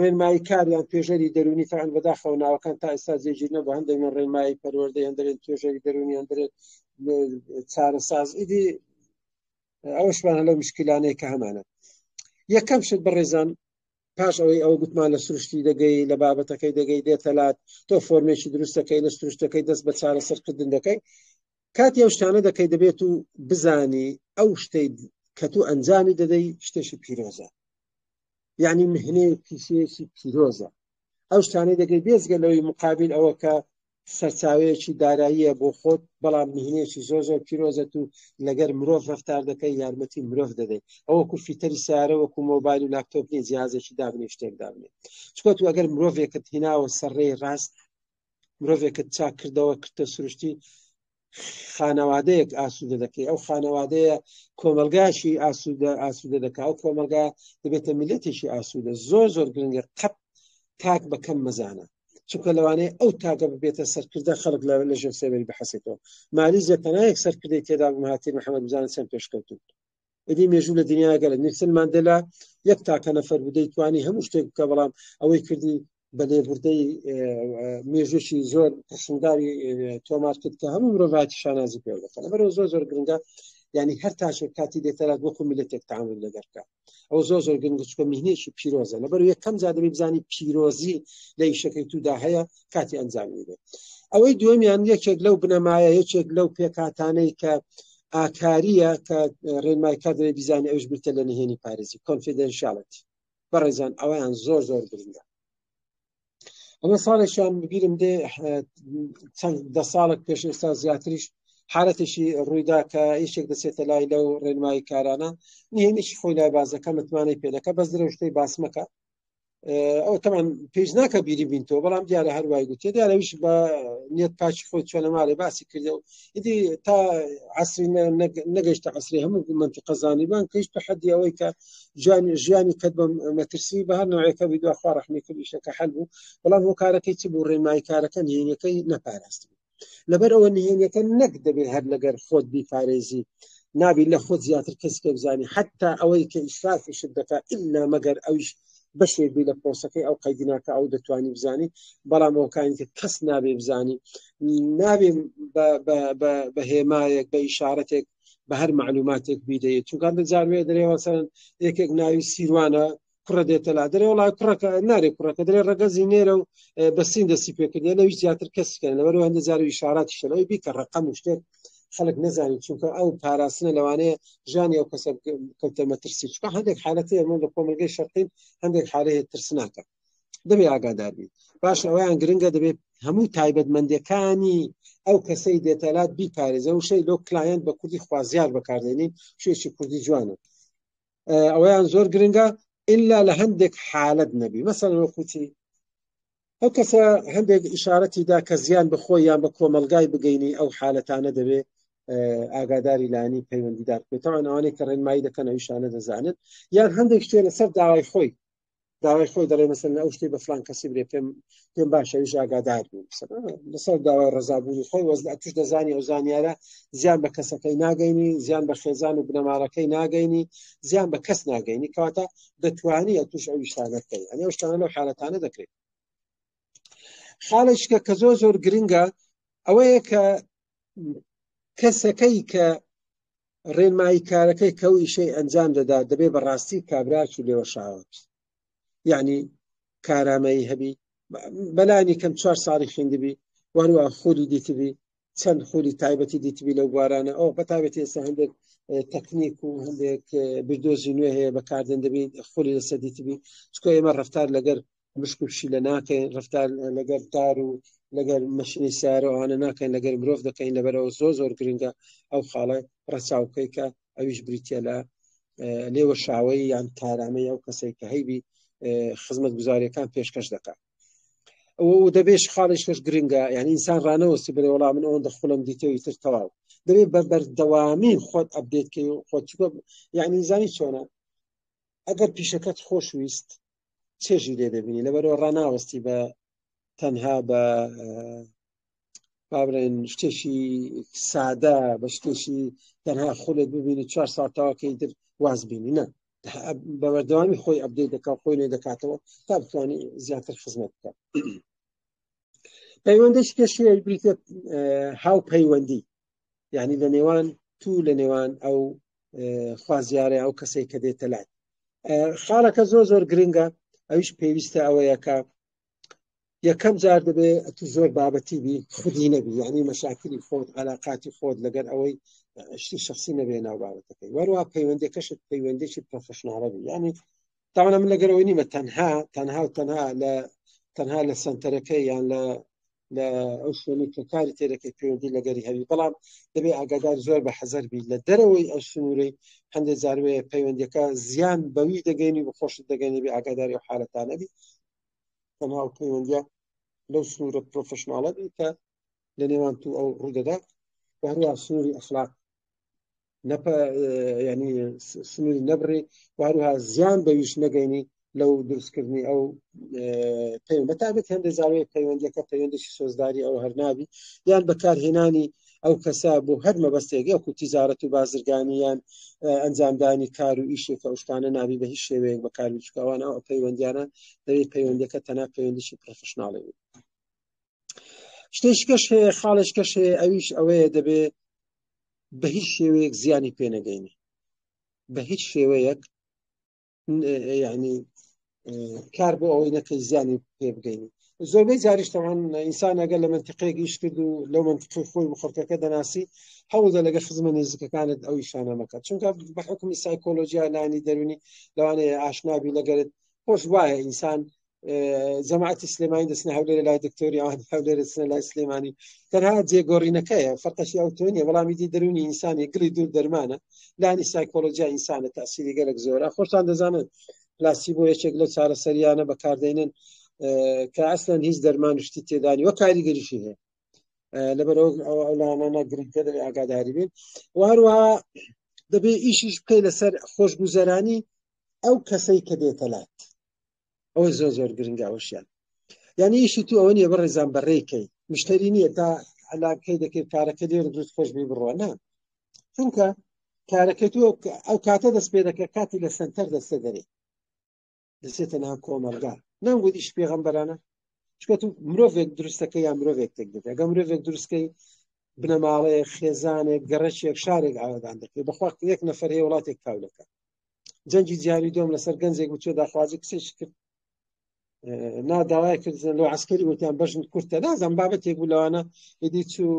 ڕێنمایی کاریان توێژەری دەرونی فعل بەداخەوە ناوەکان تا ئێستا جێگیر نەبوو هەندێک من ڕێنمایی پەروەردەی هەندێک توێژەری دەرونی هەندێک چارەساز ئیدی ئەوەشمان لەو مشکلانەیە کە هەمانە یەکەم شت بەڕێزان پاش ئەوەی ئەوە گوتمان لە سروشتی دەگەی لە بابەتەکەی دەگەی دێتەلات تۆ فۆرمێکی دروستەکەی لە سروشتەکەی دەست بە چارەسەرکردن دەکەی کاتی ئەو شتانە دەکەی دەبێت و بزانی ئەو شتەی کە تو ئەنجامی دەدەی شتێکی پیرۆزە یعنی مهنەیە پیشەیەکی پیرۆزە ئەو شتانەی دەگەی بێزگە لەوەی مقابل ئەوە کە سەرچاوەیەکی داراییە بۆ خۆت بەڵام مهنەیەکی زۆر زۆر پیرۆزەت و لەگەر مرۆڤ ڕفتار دەکەی یارمەتی مرۆڤ دەدەیت ئەوەکو فیتەری سیارە وەکو مۆبایل و لاپتۆپ نیە جیازێکی دابنێ شتێک دابنێ چکە تو ئەگەر مرۆڤێکت هیناوە سەرڕێی ڕاست مرۆڤێکت چاک کردەوە کردە سروشتی خانەوادەیەک ئاسوودە دەکەی ئەو خانەوادەیە کۆمەلگاشی ئاسوودە ئاسوودە دەکا ئەو کۆمەلگا دەبێتە میلەتێکی ئاسوودە زۆر زۆر گرنگە قەت تاک بە کەم مەزانە چونکە لەوانەیە ئەو تاکە ببێتە سەرکردە خەڵک لە لەژێر سێبەری بحەسێتەوە مالیزیا تەنایەک سەرکردەی تێدا بوو مهاتیر محەممەد بزانە چەند پێشکەوتون ئیدی مێژوو لە دنیا گەلە نیلسن ماندێلا یەک تاکە نەفەر بوو دەیتوانی هەموو شتێک بکە بەڵام ئەوەی کردی بە لێبوردەی مێژووشی زۆر پرشنگداری تۆمار کرد کە هەموو مرۆڤاتی شانازی پێ دەکەن لەبەرەوە زۆر زۆر گرنگە یعنی هەر تاشێک کاتی دێتەرات وەکو میلەتێک تعامل لەگەر بکە ئەو زۆر زۆر گرنگە چونکە میهنەیەکی پیرۆزە لەبەر یەکەم جار دەبێ بزانی پیرۆزی لە ئیشەکەی تودا هەیە کاتی ئەنجامی بێت ئەوەی دووەمیان یەکێک لەو بنەمایە یەکێک لەو پێکهاتانەی کە ئاکاریە کە ڕێنمای کار دەبێت بیزانانی ئەوش بریتە لە نهێنی پارێزی confidentiality بەڕێزان ئەویان زۆر زۆر گرنگە ئەمە ساڵێکیان بیرم دێ چەند دە ساڵێک پێش ئێستا زیاتریش حالەتێکی ڕوویدا کە یەکێک دەچێتە لای لەو ڕێنمایی کارانە نهێنیی خۆی لای بازەکە متمانەی پێ دەکە بەس درەوشتەی باسمەکە ئەو تەمان پێش ناکە بیری بینتەوە بەڵام دیارە هەروای گوتێ دیارەویش بە نیەت پاکی خۆی چۆنە ماڵێ باسی کردە و ئیدی تا عسری نەگەشتە عسری هەموو منتیقە زانیبان کەیشتە حەدی ئەوەی کە ژیانی کەت بە مەترسی بە هەر نوعێکە بی دوا خوا ڕەحمی کرد ئیشەکە حەل بوو بەڵام هۆکارەکەی چ بوو ڕێنمایی کارەکە نهێنیەکەی نەپاراست بوو لەبەر ئەوە نهێنیەکە نەک دەبێ هەر لەگەر خۆت بیپارێزی نابی لە خۆت زیاتر کەس کە بزانی حتا ئەوەی کە ئیشرافیشت دەکا ئللا مەگەر ئەویش بەشێک بی لە پرۆسەکەی ئەو قەیدیناکە ئەو دەتوانی بزانی بەڵام ئەوکانی کە کەس نابێ بزانی نابێ بە هێمایەک بە ئیشارەتێک بە هەر معلوماتێک بیدەیت چونکە هەندێک جار وێ دەرێ مەسەلەن یەکێک ناوی سیروانە کوڕە دێتە لا دەرێ وڵای کوڕەکە نارێ کوڕەکە دەرێ ڕەگەزی نێرە و بەسین دەستی پێکردێ لەوی زیاتر کەس بکەن لەبەرەوە هەندێک جار ئیشاراتی شەلەوەی بیکە ڕقەم و شتێک خەڵک نەزانێت چونکە ئەو پاراستنە لەوانەیە ژیانی ئەو کەسە کەوتە مەترسی چونکە هەندێک حالەتی ئەمە لە کۆمەڵگەی شەرقین هەندێک حالەیە ترسناکە دەبێ ئاگادار بیت باش ئەویان گرنگە دەبێت هەموو تایبەتمەندەکانی ئەو کەسەی دێتەلات بیپارێزە وشەی لۆ client بە کوردی خوازیار بەکاردێنین شوێکی کوردی جوانە ئەویان زۆر گرنگە ئللا لە هەندێک حالت نەبی مەسەن وەکوچی ئەو کەسە هەندێک ئشارەتی دا کە زیان بەخۆی یان بە کۆمەلگای بگەینی ئەو حالەتانە دەبێ ئاگاداری لانی پەیوەندیدار بێتەوە ئەوانەی کە ڕێنمایی دەکەن ئەویشانە دەزانن یان هەندێک شتێ لەسەر داوای خۆی داوای خۆی دەڵێ مەسەن ئەو شتەی بە فلان کەسی برێ پێم پێم باشە ئەویش ئاگادار بوو لەسەر داوای ڕەزابوونی خۆی وەز ئەتوش دەزانی ئەو زانیارە زیان بە کەسەکەی ناگەینی زیان بە خێزان و بنەماڵەکەی ناگەینی زیان بە کەس ناگەینی کەواتە دەتوانی ئەتوش ئەو شتانە بکەی ئەنی ئەو شتانە لەو حالەتانە دەکرێت خاڵێکە کە زۆر زۆر گرنگە ئەوەیە کە کەسەکەی کە ڕێنمایی کارەکەی کەو ئیشەی ئەنجام دەدا دەبێ بەڕاستی کابراکی لێوەشاوە یعنی کارامەیی هەبی بەلانی کەم چوار ساڵی خوێندبی وەروە خولی دیتبی چەند خولی تایبەتی دیتبی لەو بوارانە ئەو بە تایبەتی ئێستا هەندێک تەکنیک و هەندێک بیردۆزی نوێ هەیە بەکاردێن دەبی خولی لەسەر دیتبی چکۆ ئێمە ڕفتار لەگەر مشک و پشیلە ناکەین ڕفتار لەگەر دار و لەگەر مەشینی سیارەوانە ناکەین لەگەر مرۆڤ دەکەین لەبەرەوە زۆر زۆر گرنگە ئەو خاڵە ڕەچاو بکەی کە ئەویش بریتە لە لێوە شاوەی یان کارامەی ئەو کەسێک کە هەیبی خزمەت گوزاریەکان پێشکەش دەکات و دەبێش خاڵیش کەش گرنگە یعنی ئینسان ڕانەوەستی بڵێ وەڵام من ئەوەندە خوڵم دیتەوەی تر تەواو دەبێت بە بەردەوامی خۆت ئەبدێت کەی و خۆت چووە یعنی زانی چۆنە ئەگەر پیشەکەت خۆشویست چێژی لێ دەبینی لەبەرەوە ڕاناوەستی بە تەنها بە با بڵێن شتێکی سادە بە شتێکی تەنها خولێک ببینی چوار ساڵ تەواکەی تر واز بینی نە بە بەردەوامی خۆی ئەبدەیت دەکا خۆی نوێ دەکاتەوە تا بتوانانی زیاتر خزمەت بکات پەیوەندێکی کەشی بریتە هاو پەیوەندی یعنی لە نێوان تو لە نێوان ئەو خوازیارە ئەو کەسێک کە دێتە لات خاڵەکە زۆر زۆر گرنگە ئەویش پێویستە ئەوەیە کە یەکەم جار دەبێ تو زۆر بابەتی بی خودی نەبی یعنی مەشاکلی خۆت علاقاتی خۆت لەگەر ئەوەی شتی شخصی نەبێ ناو بابەتەکەی وەروە پەیوەندەکەشت پەیوەندێکی پرۆفشناڵە بی یعنی تاوانە من لەگەر ئەوەی نیمە تەنها تەنها و تەنها لە تەنها لە سنتەرەکەی یان لە لە ئەو شوێنی کە کاری تێدەکەی پەیوەندی لەگەری هەبی بەڵام دەبێ ئاگادار زۆر بە حەزەر بی لە دەرەوەی ئەو سنوورەی هەندێک جاروەیە پەیوەندیەکە زیان بەوی دەگەینی بە خۆشت دەگەینی بێ ئاگاداری ئەو حالەتانە بی تەنها ئەو پەیوەندیە لەو سنوورە پرۆفشناڵە بی کە لە نێوان تو ئەو ڕوودەدا و هەروە سنووری ئەخلاق نەپە ینی سنووری نەبڕی و هەروها زیان بەویش نەگەینی لەو دروستکردنی ئەو پەیوەند بەتابێت هەندێک زاوەیە پەیوەندەکە پەیوەندێکی سۆزداری ئەو هەرنابی یان بەکارهێنانی ئەو کەسە بۆ هەر مەبەستێک یاکو تیزارەت و بازرگانی یان ئەنجامدانی کار و ئیشێکە ئەو شتانە نابی بە هیچ شێوەیەک بەکاری چکەوان ئەو پەیوەندیانە دەبێت پەیوەندەکە تەنها پەیوەندیی پرۆفشناڵی بێت. شتێکش هەیە خاڵێک کەش هەیە ئەویش ئەوەیە دەبێ بە هیچ شێوەیەک زیانی پێنەگەینی بە هیچ شێوەیەک یعنی کار بۆ ئەوەی نەکەی زیانی پێ بگەینی زۆربەی جاریش تەوان ئینسان ئەگەر لە منتیقەیەک ئیش کرد و لەو منتیقی خۆی و خەڵکەکە دەناسی هەوڵدە لەگە خزمە نزیکەکانت ئەو ئیشانە مەکە چونکە بە حکومی سایکۆلۆژیا لانی دەرونی لەوانەیە ئاشنابی لەگەرت خۆش وایە ئینسان جەماعەتی سلێمانی دەچنە هەولێر لای دکتۆری ئەوان هەولێر دەچنە لای سلێمانی تەنها جێگۆڕینەکەیە فەرقەشی ئەو تۆ نیە بەڵام ئیدی دەروونی ئینسانی گڵی دوور دەرمانە لانی سایکۆلۆژیا ئینسانە تاسیری گەلک زۆرە خۆشتان دەزانن پلاسیبۆ یەکێک لەو چارەسەریانە بەکاردێنن کە ئەسلەن هیچ دەرمان شتی تێدانی وە کاریگەریشی هەیە لەبەرەوە ئەو ئەولانە گرنگتر دەبێ ئاگاداری بین و هەروەها دەبێ ئیشیش بکەی لەسەر خۆشگوزەرانی ئەو کەسەی کە دێتە لات ئەوە زۆر زۆر گرنگە ئەوشیان یعنی ئیشی تو ئەوە نییە بەڕێزان بەڕێکەی مشتری نییە تا علاکەی دەکەی کارەکە لێ دروست خۆش بی بڕوە نا چونکە کارەکەی تو ئەو کاتە دەست پێ دەکە کاتی لە سنتەر دەستە دەرێ دەچێتە ناو کۆمەلگا نەم گوت ئیش پێغەمبەرانە چکە تو مرۆڤێک دروستەکە یا مرۆڤێک تێک دەدەێت ئەگە مرۆڤێک دروستکەی بنەماڵەیەک خێزانێک گەڕەکێک شارێک ئاوادان دەکرێت بەخوا یەک نەفەر هەیە وڵاتێک کاولەکە جەنگی جیهانی دوم لەسەر گەنجێک بچێ داخوازی کچێک کرد نا داوای کرد لۆ عسکەری وتیان بەژن کورتە نازم بابەتێک بوو لەوانە ئیدی چوو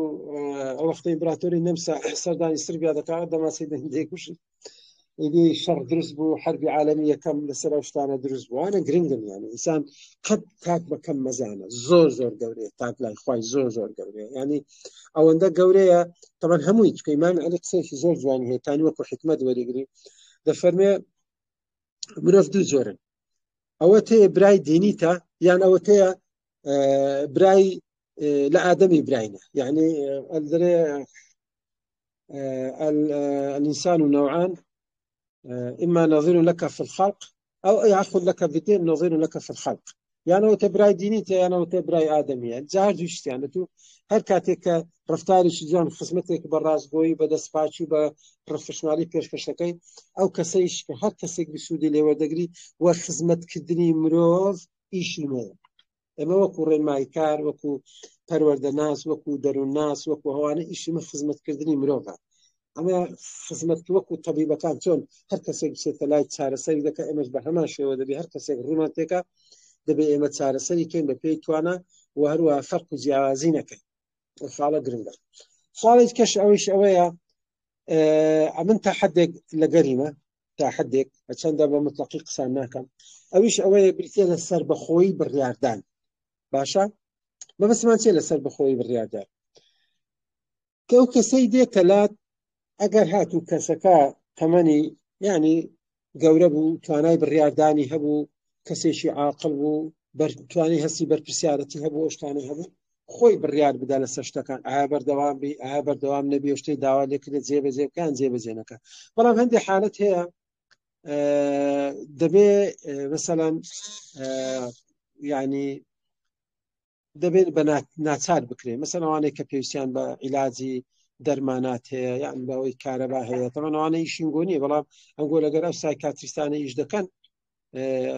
ئەو وەختە ئیمپراتۆری نەمسا سەردانی سربیا دەکات دەماسی دەندێک کوشت ئیدی شەڕ دروست بوو حربی عالەمی یەکەم لەسەر ئەو شتانە دروست بووانە گرنگن یانە ئینسان قەت تاک بەکەم مەزانە زۆر زۆر گەورەیە تاک لای خوای زۆر زۆر گەورەیە ینی ئەوەندە گەورەیە تەمان هەمووی چکە ئیمام عەلی قسەیەکی زۆر جوانی هەیە تانی وەکو حکمت وەریگری دەفەرمێ مرۆڤ دوو جۆرن ئەوە تێ برای دینیتە یان ئەوە تێ برای لە ئادەمی براینە یعنی ئەدرێ الإنسان نوعان إما نظير لك في الخلق أو يأخذ لك بالدين نظير لك في الخلق یانەوە تە برای دینی تە یانەوە تە برای ئادەمیە جار دوشتیان تو هەر کاتێک کە ڕفتارێکی جوان خزمەتێک بە ڕاستگۆیی بە دەستپاکی و بە پرۆفشنالی پێشکەشەکەی ئەو کەسەیش کە هەر کەسێک بسوودی لێوەردەگری و خزمەتکردنی مرۆڤ ئیشی مەیە ئێمە وەکو ڕێنماییکار وەکو پەروەردەناس وەکو دەروونناس وەکو هەوانە ئیشی من خزمەتکردنی مرۆڤە. ئەمە خزمەت وەکو تەبیبەکان چۆن هەر کەسێک بچێتە لای چارەسەری دەکە ئێمەش بە هەمان شێوە دەبێ هەر کەسێک ڕوومان تێکا دەبێ ئێمە چارەسەری کەین بە پێی توانا و هەروە فەرق و جیاوازی نەکەین خاڵە گرنگە خاڵێک کەش ئەوەیش ئەوەیە ئەمن تا حدێک لە گەریمە تا حدێک چەندە بە متەقی قسان ناکەم ئەویش ئەوەیە بریتە لە سەر بەخۆی بڕیاردان باشە مەبەستمان چیە لە سەر بەخۆی بڕیاردان کە ئەو کەسەی دێتە لات ئەگەر هاتوو کەسەکە تەمەنی یعنی گەورە بوو توانای بڕیاردانی هەبوو کەسێکی عاقڵ بوو توانی هەستی بەرپرسیارەتی هەبوو ئەو شتانەی هەبوو خۆی بڕیار بدا لەسەر شتەکان ئایا بەردەوام بی ئایا بەردەوام نەبی شتەی داوا لێکرێت جێبەجێ بکەن جێبەجێ نەکە بەڵام هەندێک حالت هەیە دەبێ مەسەلەن یعنی دەبێت بە ناچار بکرێت مەسەن ئەوانەی کە پێویستیان بە عیلاجی دەرمانات هەیە یان بەوەی کارەبا هەیە تەمەوانە ئیشینگۆ نیە بەڵام ئەنگۆ لەگەر ئەو psychiatrist انە ئیش دەکەن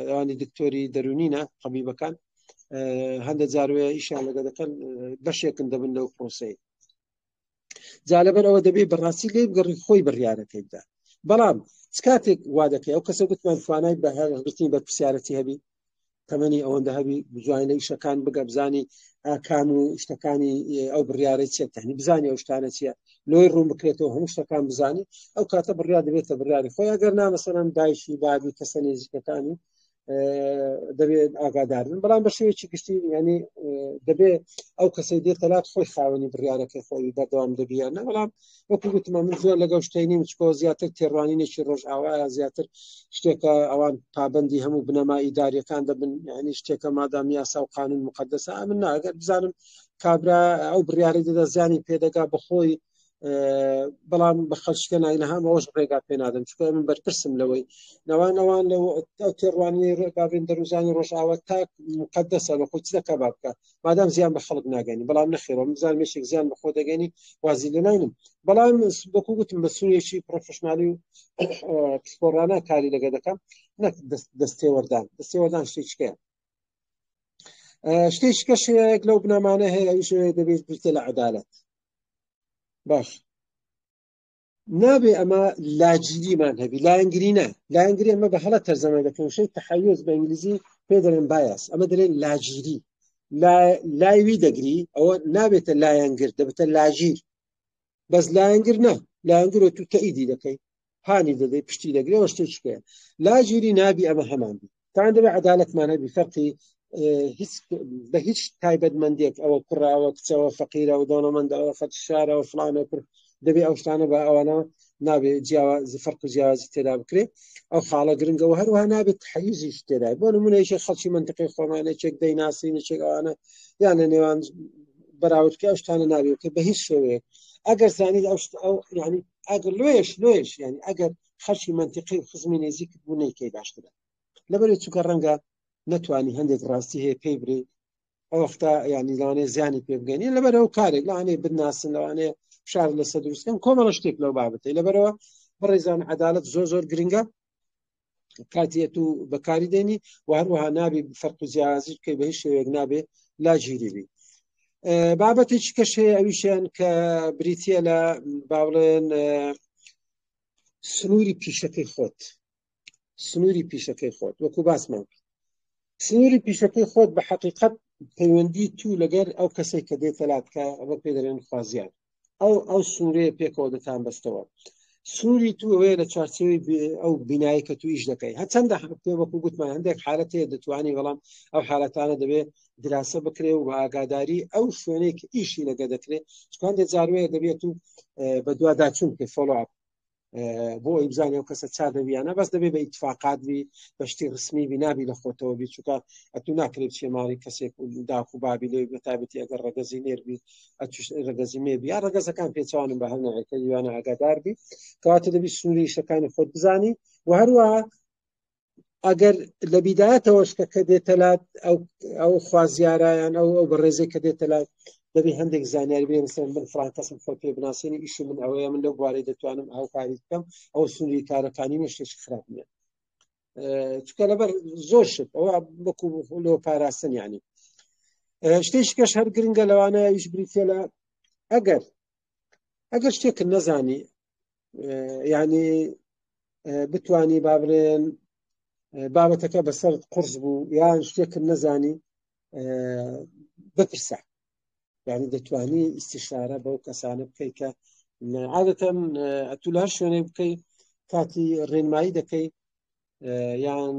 ئەوانی دکتۆری دەرونینە طبیبەکان هەندە جاروەیە ئیشیان لەگە دەکەن بەشێکن دەبن لەو پرۆسەی جا لەبەر ئەوە دەبێت بەڕاستی لێ بگەڕی خۆی بڕیارەکەی بدا بەڵام چ کاتێک وا دەکەی ئەو کەسە گوتمان توانای بە هەڵگرتنی بەرپرسیارەتی هەبی تەمەنی ئەوەندە هەبی بجوانی لە ئیشەکان بگە بزانی ئاکام و شتەکانی ئەو بڕیارەی چیە تەنی بزانی ئەو شتانە چییە لۆی ڕوون بکرێتەوە هەموو شتەکان بزانی ئەو کاتە بڕیار دەبێتە بڕیاری خۆی ئەگەر نامەسەرم دایکی بابی کەسە نێزیکەکانی دەبێت ئاگادار بن بەڵام بە شێوەیەکی گشتی ینی دەبێ ئەو کەسەی دێتە لات خۆی خاوەنی بڕیارەکەی خۆی بەردەوام دەبیان نە بەڵام وەکو گوتمە من زۆر لەگەڵ شتەی نیم چکۆ زیاتر تێڕوانینێکی ڕۆژئاوایە زیاتر شتێکە ئەوان پابندی هەموو بنەما ئیداریەکان دەبن ینی شتێکە مادام یاسا و قانون مقدسە ئەمن ناگەر بزانم کابرا ئەو بڕیاری دەدا زیانی پێدەگا بەخۆی بەڵام بە خەڵکە ناینە هەم ئەوش ڕێگا پێ نادەم چکە من بەرپرسم لەوەی نەوان ئەوان لەو ئەو تێڕوانی بابێن دەروزانی ڕۆژئاوا تاک مقدسە لە خۆی چ دەکا با بکە مادام زیان بە خەڵک ناگەنی بەڵام نەخێرەوە من بزانم یەکێک زیان بە خۆ دەگەنی وازی لێ ناینم بەڵام وەکو گوتم بە سوورێکی پرۆفشنالی و پسپۆڕانە کاری لەگە دەکەم نەک دەستێوەردان دەستێوەردان شتێکیکەیە شتێکی کەش هەیە لەو بنەمانە هەیە ئەویش دەبێت بریتە لە عەدالەت باش نابێ ئەمە لاجیریمان هەبی لایەنگری نا لایەنگری ئەمە بە هەڵە تەرجەمە دەکەن شەی تەحەیوز بە ئینگلیزی پێ دەڵێن بایاس ئەمە دەڵێن لاجیری لایوی دەگری ئەوە نابێتە لایەنگر دەبێتە لاجیر بەس لایەنگر نا لایەنگر تو تەئیدی دەکەی هانی دەدەی پشتی دەگرێ شتێکی پێ لاجیری نابی ئەمە هەمان بی تان دەبێ عدالەتمان هەبی فەرقی هیچ بە هیچ تایبەتمەندێک ئەوە کوڕاوە کچەوە فەقیرە و دەوڵەمەندەوە خەت شارەوە فلانە کوڕ دەبێ ئەو شتانە بە ئەوانە نابێ جیاواز فەرق و جیاوازی تێدا بکرێ ئەو خاڵە گرنگەوە هەروەها نابێت تحیزیش تێدا بۆ نمونە یەکێک خەڵکی منطقی خۆمانە یەکێک دەیناسین یەکێک ئەوانە یان لە نێوان بەراورد کە ئەو شتانە نابێت کە بە هیچ شێوەیەک ئەگەر زانیت ئەو شت ئەو یعنی ئەگەر لۆیش لۆیش یعنی ئەگەر خەڵکی منطقی و خزمی نزیک بوو نەیکەی باشترە لەبەرێ چونکە ڕەنگە نەتوانی هەندێک ڕاستی هەیە پێی برێ ئەو وەختە یعنی لەوانەیە زیانی پێ بگەنی لەبەرەوە کارێک لەوانەیە بناسن لەوانەیە فشار لەسەر دروستکەن کۆمەڵە شتێک لەو بابەتەی لەبەرەوە بەڕێزان عەدالەت زۆر زۆر گرنگە کاتیەت و بەکاری دێنی و هەروەها نابی فەرق و جیاوازی بکەی بە هیچ شێوەیەک نابێ لاگیری بی بابەتێکی کەش هەیە ئەویشیان کە بریتە لە با بڵێن سنووری پیشەکەی خۆت سنووری پیشەکەی خۆت وەکو باسمان کرد سنووری پیشەکەی خۆت بە حقیقت پەیوەندی تو لەگەر ئەو کەسێک کە دێتە لات کە ئەوە پێ دەڵێن خوازیار ئەو ئەو سنوورەیە پێکەوە دەتان بەستەوە سنووری تو ئەوەیە لە چوارچێوەی ئەو بینایی کە تو ئیش دەکەی هەرچەندە پێ وەکو گوتمان هەندێک حالەت هەیە دەتوانی بەڵام ئەو حالەتانە دەبێت دراسە بکرێ و بە ئاگاداری ئەو شوێنێک ئیشی لەگە دەکرێت چکاندێ جاروەیە دەبێت و بەدواداچوون بکەی follow up بۆ ئەوی بزانێ ئەو کەسە چا دەبیانە بەس دەبێ بە ئیتفاقات بی بە شتی ڕسمی بی نابی لە خۆتەوە بی چونکە ئەتو ناکرێ بچێ ماڵی کەسێک و داک و بابی لێ بە تایبەتی ئەگەر ڕەگەزی نێر بی ئەتوش ڕەگەزی مێ بی یا ڕەگەزەکان پێچەوانن بە هەر نوعێکە یوانە ئاگادار بی کەواتە دەبی سنووری ئیشەکانی خۆت بزانی و هەروەها ئەگەر لە بیدایەتەوە شتەکە دێتە لات ئەو ئەو خوازیارایان ئەو ئەو بەڕێزێک کە دێتە لات دەبێ هەندێک زانیاری بێ مثلا من فلان کەسم خۆ پێ بناسێنی ئیشی من ئەوەیە من لەو بوارەی دەتوانم هاوکاری بکەم ئەو سنووری کارەکانی من شتێکی خراپ نییە چکە لەبەر زۆر شت ئەوە وەکو لۆ پاراستن یعنی شتێکی کەش هەر گرنگە لەوانە ئیش بریتە لە ئەگەر ئەگەر شتێکت نەزانی یعنی بتانی با بڵێن بابەتەکە بەسەر قرس بوو یان شتێکم نەزانی بپرسە یعنی دەتوانی ئیسیشارە بەو کەسانە بکەیت کە عادەتەن ئەتو لە هەر شوێنێک بکەی کاتی ڕێنمایی دەکەی یان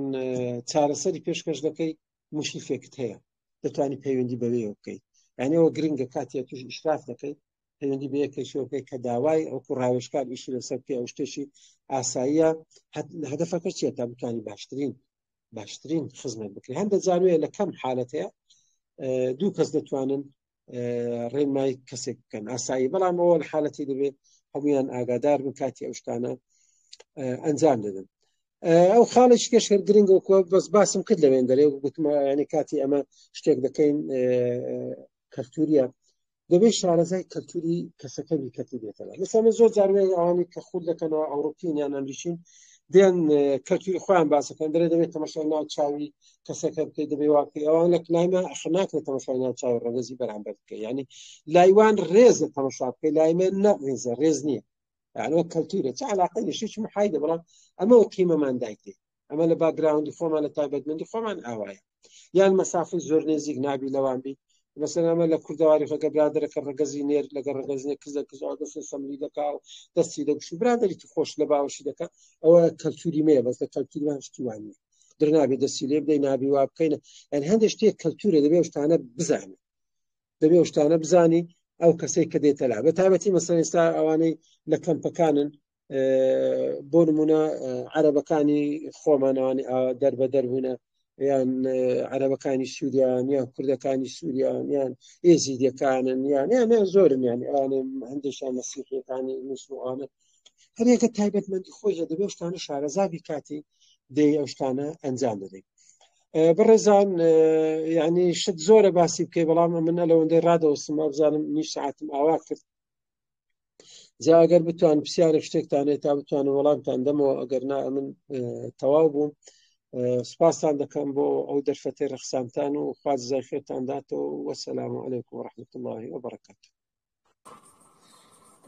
چارەسەری پێشکەش دەکەی مشریفێکت هەیە دەتوانی پەیوەندی بەوەیەوە بکەیت یعنی ئەوە گرنگە کاتێک توش ئیشراف دەکەیت پەیوەندی بە یەکێکیەوە بکەیت کە داوای ئەوکو ڕاوێژکار ئیشی لەسەر بکەی ئەو شتێکی ئاساییە هەدەفەکە چییە تا بتوانی باشترین باشترین خزمەت بکرێت هەندە جاروەیە لە کەم حالەت هەیە دوو کەس دەتوانن ڕێنمای کەسێک بکەن ئاسایی بەڵام ئەوە لە حالەتی دەبێت هەمویان ئاگادار بن کاتی ئەو شتانە ئەنجام دەدەن ئەو خاڵێکی کەش هەر گرنگە وەکو بەس باسم کرد لەوێن دەرێ گوتمە ینی کاتی ئەمە شتێک دەکەین کەلتوریە دەبێت شارەزای کەلتوری کەسەکە بی کەتی بێتەوە مەسەلەن من زۆر جار وێ ئەوانەی کە خول دەکەنەوە ئەوروپین یان ئەمریکین دێن کەلتوری خۆیان باسەکەن دەرێ دەبێت تەمەشای ناو چاوی کەسەکە بکەیت دەبێ واکەی ئەوان لە لایمە ئەخ ناکرێت تەمەشای ناو چاوی ڕەگەزی بەرامبەر بکەی یعنی لایوان ڕێزە تەمەشا بکەی لایمە نە ڕێزە ڕێز نییە یعنی وەک کەلتورە چ علاقەی نیە شتێکی محایدە بەڵام ئەمە وەک قیمەمان دایتێ ئەمە لە باگراوندی خۆمان لە تایبەتمەندی خۆمان ئاوایە یان مەسافەی زۆر نێزیک نابی لەوان بی مەسەلەن ئەمە لە کوردەواری خەکە برادەرەکە ڕەگەزی نێر لەگەڵ ڕەگەزی نێر کزە کزەوە دەستی سەملی دەکا و دەستی دەگوش و برادەری تو خۆش لە باوەشی دەکا ئەوە کەلتوری مەیە بەس لە کەلتوری وان شتی وان نییە در نابێ دەستی لێ بدەی نابی وا بکەین یان هەندێک شتێک کەلتورە دەبێ ئەو شتانە بزانێ دەبێ ئەو شتانە بزانی ئەو کەسێک کە دێتە لا بە تایبەتی مەسەلەن ئێستا ئەوانەی لە کەمپەکانن بۆ نمونە عەرەبەکانی خۆمانەوانی دەربە دەربوونە یان عەرەبەکانی سووریان یان کوردەکانی سووریان یان ئێزیدیەکانن یان یان یان زۆرن یان ئەوانە هەندێکیان مەسیحیەکانی موسڵمانە هەرێکە تایبەتمەندی خۆی هەیە دەبێ شتانە شارەزابی کاتی دێ ئەو شتانە ئەنجام دەدەین بەڕێزان یعنی شت زۆرە باسی بکەی بەڵام من لەوەندەی ڕادەوەستم بزانم نیو ساعتم ئاوا کرد جا ئەگەر بتوان پرسیارێک شتێکتان هەیە تا بتوانم وەڵامتان دەمەوە ئەگەر نا من تەواو بووم سپاستان دەکەم بۆ ئەو دەرفەتەی ڕەخسانتان و خوا جزای خێرتان داتەوە وەسەلام علیکم ورحمة الله وبرکاته.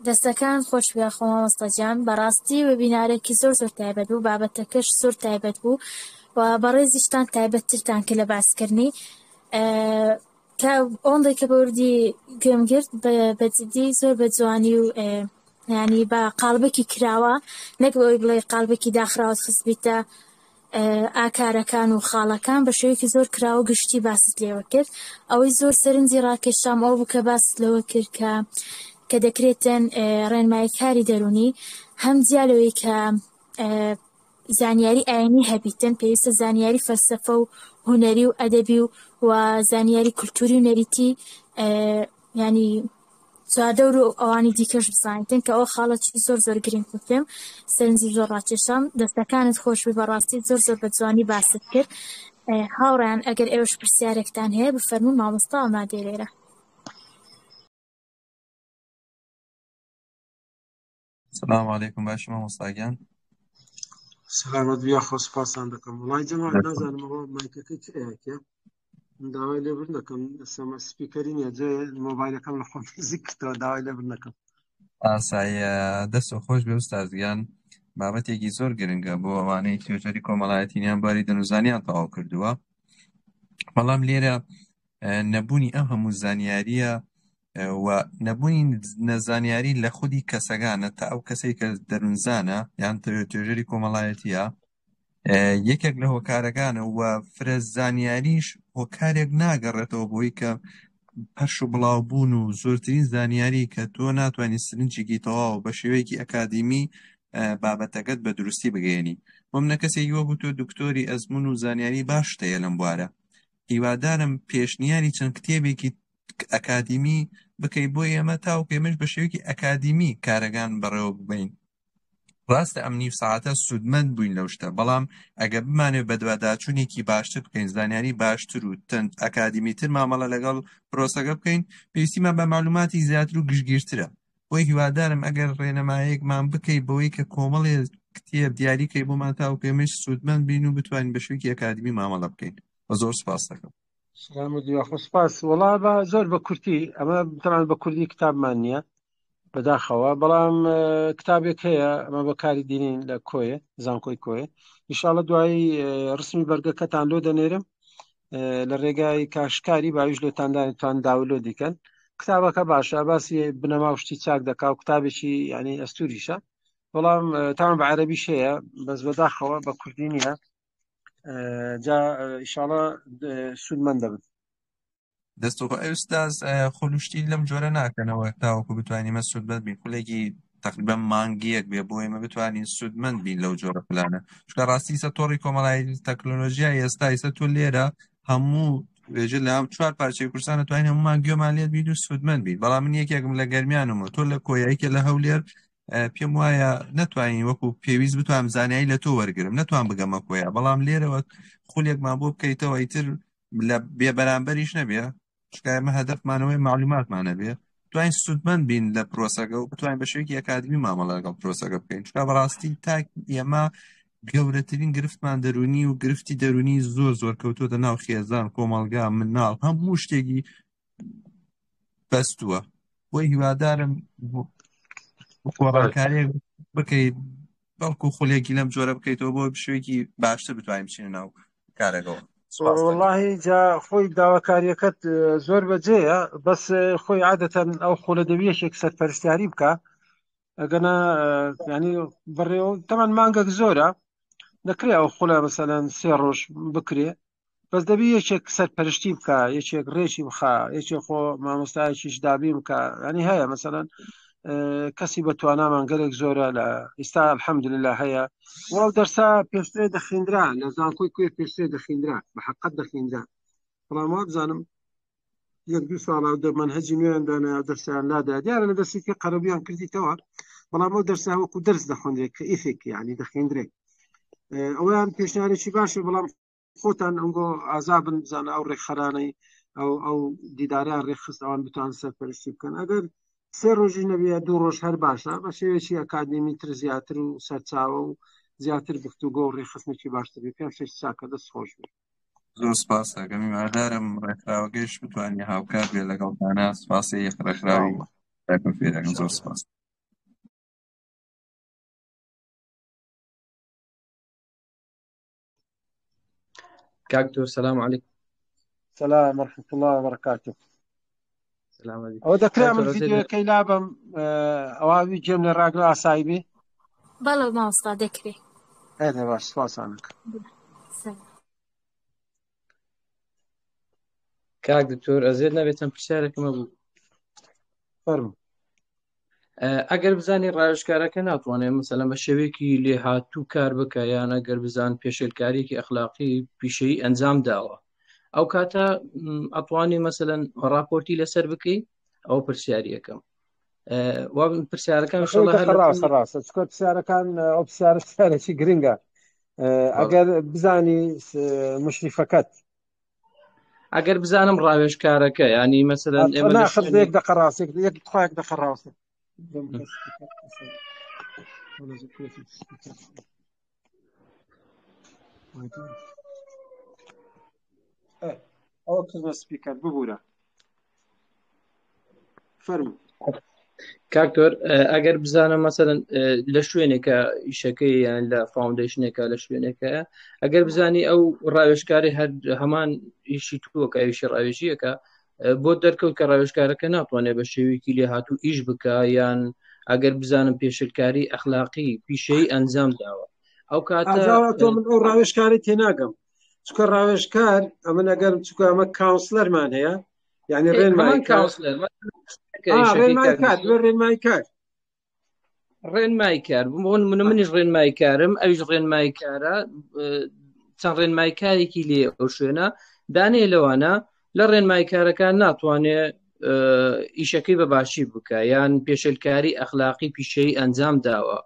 دەستەکان خۆش بێ خۆ مامۆستا گیان بەڕاستی وێبینارێکی زۆر زۆر تایبەت بوو بابەتەکەش زۆر تایبەت بوو و بەڕێزیشتان تایبەتترتان کرد لە باسکردنی کە ئەوەندەی کە بەوردی گوێم گرت بە جدی زۆر بە جوانی و ینی بە قاڵبێکی کراوە نەک بەوەی بڵێ قاڵبێکی داخراوت خستبیتە ئاکارەکان و خاڵەکان بە شێوەیەکی زۆر کراوە گشتی باست لێوە کرد ئەوەی زۆر سەرنجی ڕاکێشام ئەو بوو کە باست لەوە کرد کە کە دەکرێتن ڕێنماییکاری دەرونی هەم جیا لەوەی کە زانیاری ئاینی هەبیتن پێویستە زانیاری فەلسەفە و هونەری و ئەدەبی و و زانیاری کولتوری و نەریتی ینی چواردەور و ئەوانی دیکەش بزانیتن کە ئەو خاڵەکی زۆر زۆر گرنگ بوو پێم سەرنجی زۆر ڕاکێشام دەستەکانت خۆشبی بەڕاستی زۆر زۆر بە جوانی باست کرد هاوڕیان ئەگەر ئێوەش پرسیارێکتان هەیە بفەرموون مامۆستا ئامادەیە لێرە. سلام علیکم باشی مامۆستا گیان. سلامت بیا خۆ سپاسان دەکەم وڵای جەماعەت نازانم ئەوە مایکەکەی چ ئەیەکە من داوای لێبوردن دەکەم سەمە سپیکەری نییە جێ مۆبایلەکەم لە خۆم نزیک کردەوە داوای لێبوردن دەکەم. ئاساییە دەست خۆش بێ ئوستاز گیان بابەتێکی زۆر گرنگە بۆ ئەوانەی توێژەری کۆمەڵایەتین یان باری دەروونزانیان تەواو کردووە بەڵام لێرە نەبوونی ئەم هەموو زانیاریە و نەبوونی نەزانیاری لە خودی کەسەکانە تا ئەو کەسەی کە دەروونزانە یان توێژەری کۆمەڵایەتیە یەکێک لە هۆکارەکانە و فرە زانیاریش هۆکارێک ناگەڕێتەوە بۆی کە پەرش و بڵاو بوون و زۆرترین زانیاری کە تۆ ناتوانانی سرنجێکی تەواو بە شێوەیەکی ئەکادیمی بابەتەکەت بە دروستی بگەێنی بۆ منە کەسێکی وەکو تۆ دکتۆری ئەزمون و زانیاری باشت هەیە لەم بوارە هیوادارم پێشنیاری چەند کتێبێکی ئەکادیمی بکەی بۆ ئێمە تاوەکو ئێمەش بە شێوەیەکی ئەکادیمی کارەکان بەڕێوە ببەین ڕاستە ئەم نیو ساعتە سوودمەند بووین لەو شتە بەڵام ئەگەر بمانەوێت بەدواداچوونێکی باشتر بکەین زانیاری باشتر و تەند ئەکادیمیتر مامەڵە لەگەڵ پرۆسەکە بکەین پێویستیمان بە معلوماتی زیاتر و گشتگیرترە بۆی هیوادارم ئەگەر ڕێنمایەکمان بکەی بەوەی کە کۆمەڵێ کتێب دیاری کەی بۆمان تاوەکو ئێمەش سوودمەند بین و بتوانین بە شێوەیەکی ئەکادیمی مامەڵە بکەین و زۆر سپاس دەکەم. سلام و دیوا خۆ سپاس وەڵا بە زۆر بە کورتی ئەمە تەمان بە کوردی کتابمان نییە. بەداخەوە بەڵام کتابێک هەیە ئەمە بەکاری دینین لە کۆیە زانکۆی کۆیە ئیشاڵە دوایی ڕسمی بەرگەکەتان لۆ دەنێرم لە ڕێگای کاشکاری باویش لۆتاندانتوان داولۆ دیکەن کتابەکە باشە باسی بنەما و شتی چاک دەکا و کتابێکی ینی ئەستوریشە بەڵام تاوان بە عەربیش هەیە بەس بەداخەوە بە کوردی نییە جا ئیشاڵە سوودمەند دەبن. دەست خۆ ئەی ئوستاز خولوشتی لەم جۆرە ناکەنەوە تاوەکو بتوانین ئێمە سوودمەند بین خولێکی تقریبا مانگیەک بێ بۆ ئێمە بتوانین سوودمەند بین لەو جۆرە خولانە چونکە ڕاستی ئیسە تۆڕی کۆمەڵایەتی تەکنۆلۆژیا ئێستا ئیسە تۆ لێرە هەموو وێژە لە چوار پارچەی کوردستان توانین هەمومان گوێمان لێت بین و سوودمەند بین بەڵام من یەکێکم لە گەرمیانمەوە تۆ لە کۆیایکە لە هەولێر پێم وایە نەتوانین وەکو پێویست بتوانم زانیاری لە تۆ وەرگرم نەتوان بگەمە کۆیە بەڵام لێرەوە خولێکمان بۆ بکەیتەوە ئیتر لە بێ بەرامبەریش نەبێ چونکە ئێمە هەدەفمانەوەی معلوماتمان نەبێ توانین سوودمەند بین لە پرۆسەکە و بتوانین بە شێوەیەکی ئەکادمی مامەڵە لەگەڵ پرۆسەکە بکەین چونکە بەڕاستی تاک ئێمە گەورەترین گرفتمان دەرونی و گرفتی دەرونی زۆر زۆر کەوتۆتە ناو خێزان کۆمەڵگا مناڵ هەموو شتێکی بەستووە بۆی هیوادارم گۆڕانکاریێک بکەیت بەڵکو خولێکی لەم جۆرە بکەیتەوە بۆ بشێکی باشتر بتوانین بچینە ناو کارەکەەوە واللهی جا خۆی داواکاریەکەت زۆر بەجێیە بەس خۆی عادەتەن ئەو خولە دەبی یەکێک سەرپەرشتیاری بکە ئەگەنا ینی بەڕێوە تەمان مانگەک زۆرە دەکرێ ئەو خولە مەسەلەن سێ ڕۆژ بکرێ بەس دەبی یەکێک سەرپەرشتی بکە یەکێک ڕێکی بخا یەکێک خۆ مامۆستایەکیش دابین بکە ینی هەیە مەسەلەن کەسی بە توانامان گەلێک زۆرە لە ئیستا الحەمدلله هەیە وەڵ دەرسا پێشترێ دەخیندرا لە زانکۆی کوێ پێشترێ دەخیندرا بە حقت دەخیندرا بەڵام وابزانم یەک دوو ساڵە دە مەنهەجی نوێیان دانا دەرسیان لادا دیارە لە دەرسێکی قەرەبوویان کردیتەوە بەڵام ئەو دەرسە وەکو دەرس دەخوێندرێت کە ئیفێک یعنی دەخوێندرێت ئەویان پێشنیارێکی باشە بەڵام خۆتان ئەنگۆ ئازابن بزانە ئەو ڕێکخەرانەی ئەو ئەو دیداریان ڕێکخست ئەوان بتوان سەرپەرشتی بکەن ئەگەر سێ ڕۆژی نەبیە دوو ڕۆژ هەر باشە بە شێوەیەکی ئەکادیمی تر زیاتر و سەرچاوە و زیاتر گفتوگۆ و ڕێکخستنێکی باشتر بێ پێم شتێکی چاکە دەست خۆش بێ زۆر سپاس ئەکەم هیوادارم ڕێکخراوەکەیش بتوانێ هاوکار بێ لەگەڵتانە سپاسی ڕێکخراوی ئینشاءاللە تاکم فێرەکەم زۆر ئینشاءاللە سپاس کاک دکتۆر سلام علیکم سلام ورحمة الله وبركاته سلام علیکم ئەوە دەکرا کاک من دکتۆر ئەزیز ڤیدیۆکەی لابم ئەوە گوێم لێ ڕاگرە ئاسایی بێ بەڵێ مامۆستا دەکرێ. ئەرێ باش سپاسانەکە سلام. کاک دکتۆر ئەزیز نەبێت چەند پرسیارێکم هەبوو فەرموو ئەگەر بزانی ڕاوێژکارەکە ناتوانێت مەسەلەن بە شێوەیەکی لێهاتوو کار بکە یان ئەگەر بزان پێشێلکاریەکی ئەخلاقی پیشەیی ئەنجام داوە ئەو کاتە ئەتوانی مەسەلەن ڕاپۆرتی لەسەر بکەی ئەو پرسیاریەکەم وا پرسیارەکان ڕاستە ڕاستە چکە پرسیارەکان ئەو پرسیارە پرسیارێکی گرنگە ئەگەر بزانی مشریفەکەت ئەگەر بزانم ڕاوێژکارەکە ینی مەسەلەن ئێمە لە ناخر یەک دقە ڕاستێک یەک خواک دقە ڕاستە ئەوە کردمە سپیکەر ببوورە فەرموو کاکتۆر ئەگەر بزانم مەسەرەن لە شوێنێکە ئیشەکەی یان لە foundation ێکە لە شوێنێکە ئەگەر بزانی ئەو ڕاوێژکاری هەر هەمان ئیشی تووەکە ئەویشی ڕاوێژیەکە بۆ دەرکەوت کە ڕاوێژکارەکە ناتوانێت بە شێوەیەکی لێهاتوو ئیش بکە یان ئەگەر بزانم پێشلکاری ئەخلاقی پیشەی ئەنجام داوە ئەو کاتە تۆ من ئەو ڕاوێژکاری تێناگەم چکە ڕاوێژکار ئەمن ئەگەر چکە ئەمە counselor مان هەیە یعنی ڕێنمایی counselor ڕێنمایی کار ڕێنمایی کار بۆ من منیش ڕێنمایی کارم ئەویش ڕێنمایی کارە چەند ڕێنمایی کارێکی لێ ئەو شوێنە دانێ لەوانە لە ڕێنمایی کارەکان ناتوانێ ئیشەکەی بە باشی بکە یان پێشلکاری ئەخلاقی پیشەی ئەنجام داوە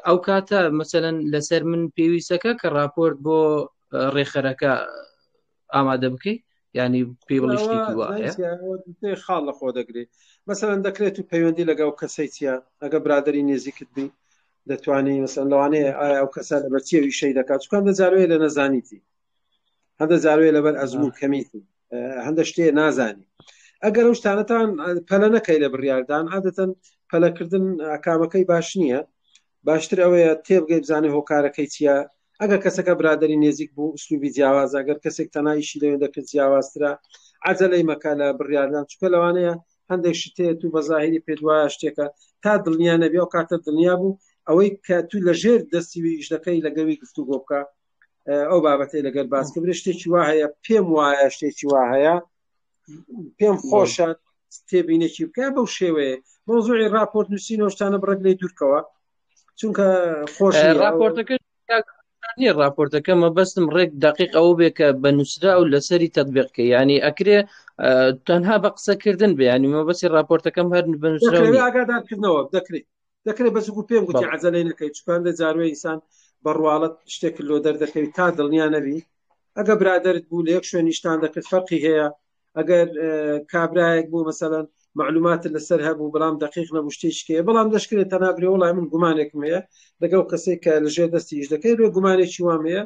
ئەو کاتە مەسەلەن لەسەر من پێویستەکە کە راپۆرت بۆ ڕێخەرەکە ئامادە بکەیت ینی پێی بڵێ شتێکی وایە خاڵ لە خۆ دەگرێت مەسەلەن دەکرێت و پەیوەندی لەگەڵ کەسەی چیە ئەگە برادری نێزیکت بی دەتوانی مەسەن لەوانەیە ئایا ئەو کەسە لە بەرچیە ویشەی دەکات چکان دە جاروێ لە نەزانیتی هەندە جاروێ لەبەر ئەزمون کەمیتی هەندە شتێ نازانی. ئەگەر ئەو شتانەتان پەلە نەکەی لە بڕیاردان عادەتەن پەلەکردن ئاکامەکەی باش نییە باشتر ئەوەیە تێبگەی بزانێ هۆکارەکەی چییە ئەگەر کەسەکە برادری نێزیک بوو ئوسلوبی جیاوازە ئەگەر کەسێک تەنها ئیشی لەوێ دەکرد جیاوازترە عەجەلەی مەکە لە بڕیاردان چونکە لەوانەیە هەندێک شتێ تو بە زاهیری پێت وایە شتێکە تا دڵنیا نەبی ئەو کاتە دڵنیا بوو ئەوەی کە تو لە ژێر دەستی وی ئیش دەکەی لەگەوی گفتوگۆ بکە ئەو بابەتەی لەگەر باس کە برێ شتێکی وا هەیە پێم وایە شتێکی وا هەیە پێم خۆشە تێبینێکی بکە بەو شێوەیە مۆزوعی راپۆرت نووسین و شتانە بڕێک لێ دوورکەوە چونکە خۆش راپۆرتەکە نییە راپۆرتەکە مەبەستم ڕێک دقیق ئەوە بێ کە بە نووسرا و لەسەری تەطبیقکە ینی ئەکرێ تەنها بە قسەکردن بێ ینی مەبەستی راپۆرتەکەم هەر بەنووسرا ئاگادارکردنەوە دەکرێت دەکرێت بەس وەکو پێم گوتی عەجەلەی نەکەی چونکە هەندێک جاروێ ئینسان بە ڕواڵەت شتێک لۆ دەردەکەوی تا دڵنیا نەبی ئەگە برادرت بوو لە یەک شوێن نیشتان دەکرد فەرقی هەیە ئەگەر کابرایەک بوو مەسەلەن معلومات لەسەر هەبوو بەڵام دقیق نەبوو شتێکی بەڵام دەشکرێت تەنابرێ وڵای من گومانێکم هەیە لەگەڵ کەسێک کە لەژێر دەستی ئیش دەکەی لێ گومانێکی وام هەیە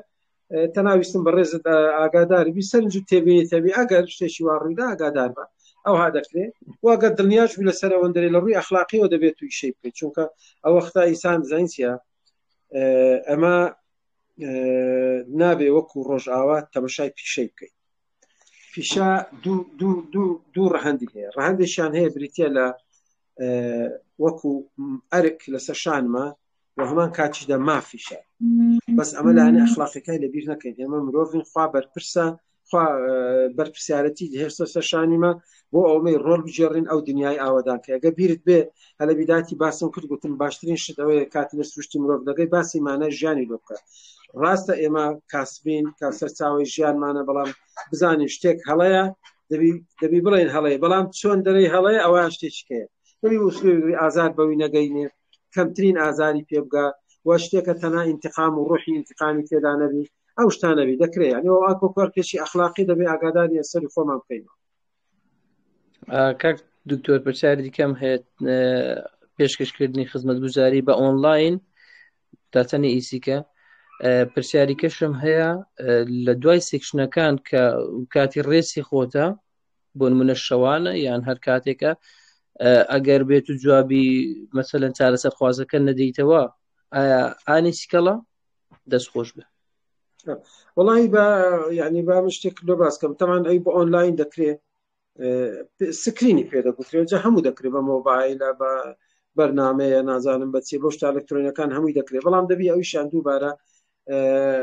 تەنها ویستم بەڕێزت ئاگادار بی سەرنج و تێبینی تەبی ئەگەر شتێکی وا ڕوویدا ئاگادار بە ئەوها دەکرێت و ئەگەر دڵنیاش بوو لەسەر ئەوەندەرێ لە ڕووی ئەخلاقیەوە دەبێت تو ئیشەی بکەیت چونکە ئەو وەختە ئینسان بزانین چیە ئەمە نابێ وەکو ڕۆژئاوا تەمەشای پیشەی بکەیت پیشە دوو دوو دوو دوو ڕەهەندی هەیە ڕەهەندێکیان هەیە بریتە لە وەکو ئەرک لەسەر شانمە و هەمان کاتیشدا مافیشە بەس ئەمە لایەنە ئەخلاقیەکای لەبیر نەکەین ئێمە مرۆڤین خوا بەرپرسە خوا بەرپرسیارەتی هێشتە سەر شانیمە بۆ ئەومەی ڕۆل بگێڕین ئەو دنیای ئاوەدان کە ئەگە بیرت بێ هەلە بیداتی باسم کرد گوتم باشترین شت ئەوەیە کاتی لە سروشتی مرۆڤ دەگەی باسی مانای ژیانی لۆ بکە ڕاستە ئێمە کاسبین کە سەرچاوی ژیانمانە بەڵام بزانین شتێک هەڵەیە دەبی دەبی بڵێن هەڵەیە بەڵام چۆن دەرەی هەڵەیە ئەوە شتێکیکەیە دەبی وسلوبی ئازار بەوی نەگەینێ کەمترین ئازاری پێ بگا و شتێکە تەنها ئینتقام و ڕۆحی ئینتقامی تێدا نەبی ئەو شتانە بی دەکرێ یعنی ئەو ئاکۆ کارکێکی ئەخلاقی دەبێ ئاگاداری سەری خۆمان بکەینەوە کاک دکتۆر پرسیاری دیکەم هەیە پێشکەشکردنی خزمەتگوزاری بە ئۆنلاین تا چەندی ئیسیکە پرسیاری کەشم هەیە لە دوای section ەکان کە کاتی ڕێسی خۆتە بۆ نمونە شەوانە یان هەر کاتێکە ئەگەر بێت و جوابی مەسەلەن چارەسەر خوازەکە نەدەیتەوە ئایا ئانی سکەڵە دەست خۆش بێ وڵی بە یعنی با من شتێک لۆ باسکەم تەمان ئەی بە ئۆنلاین دەکرێت screen ی پێ دەگوترێت جا هەموو دەکرێت بە مۆبایلە بە بەرنمەیە نازانم بە چی بۆ شتە ئەلکترۆنەکان هەمووی دەکرێت بەڵام دەبی ئەویشان دووبارە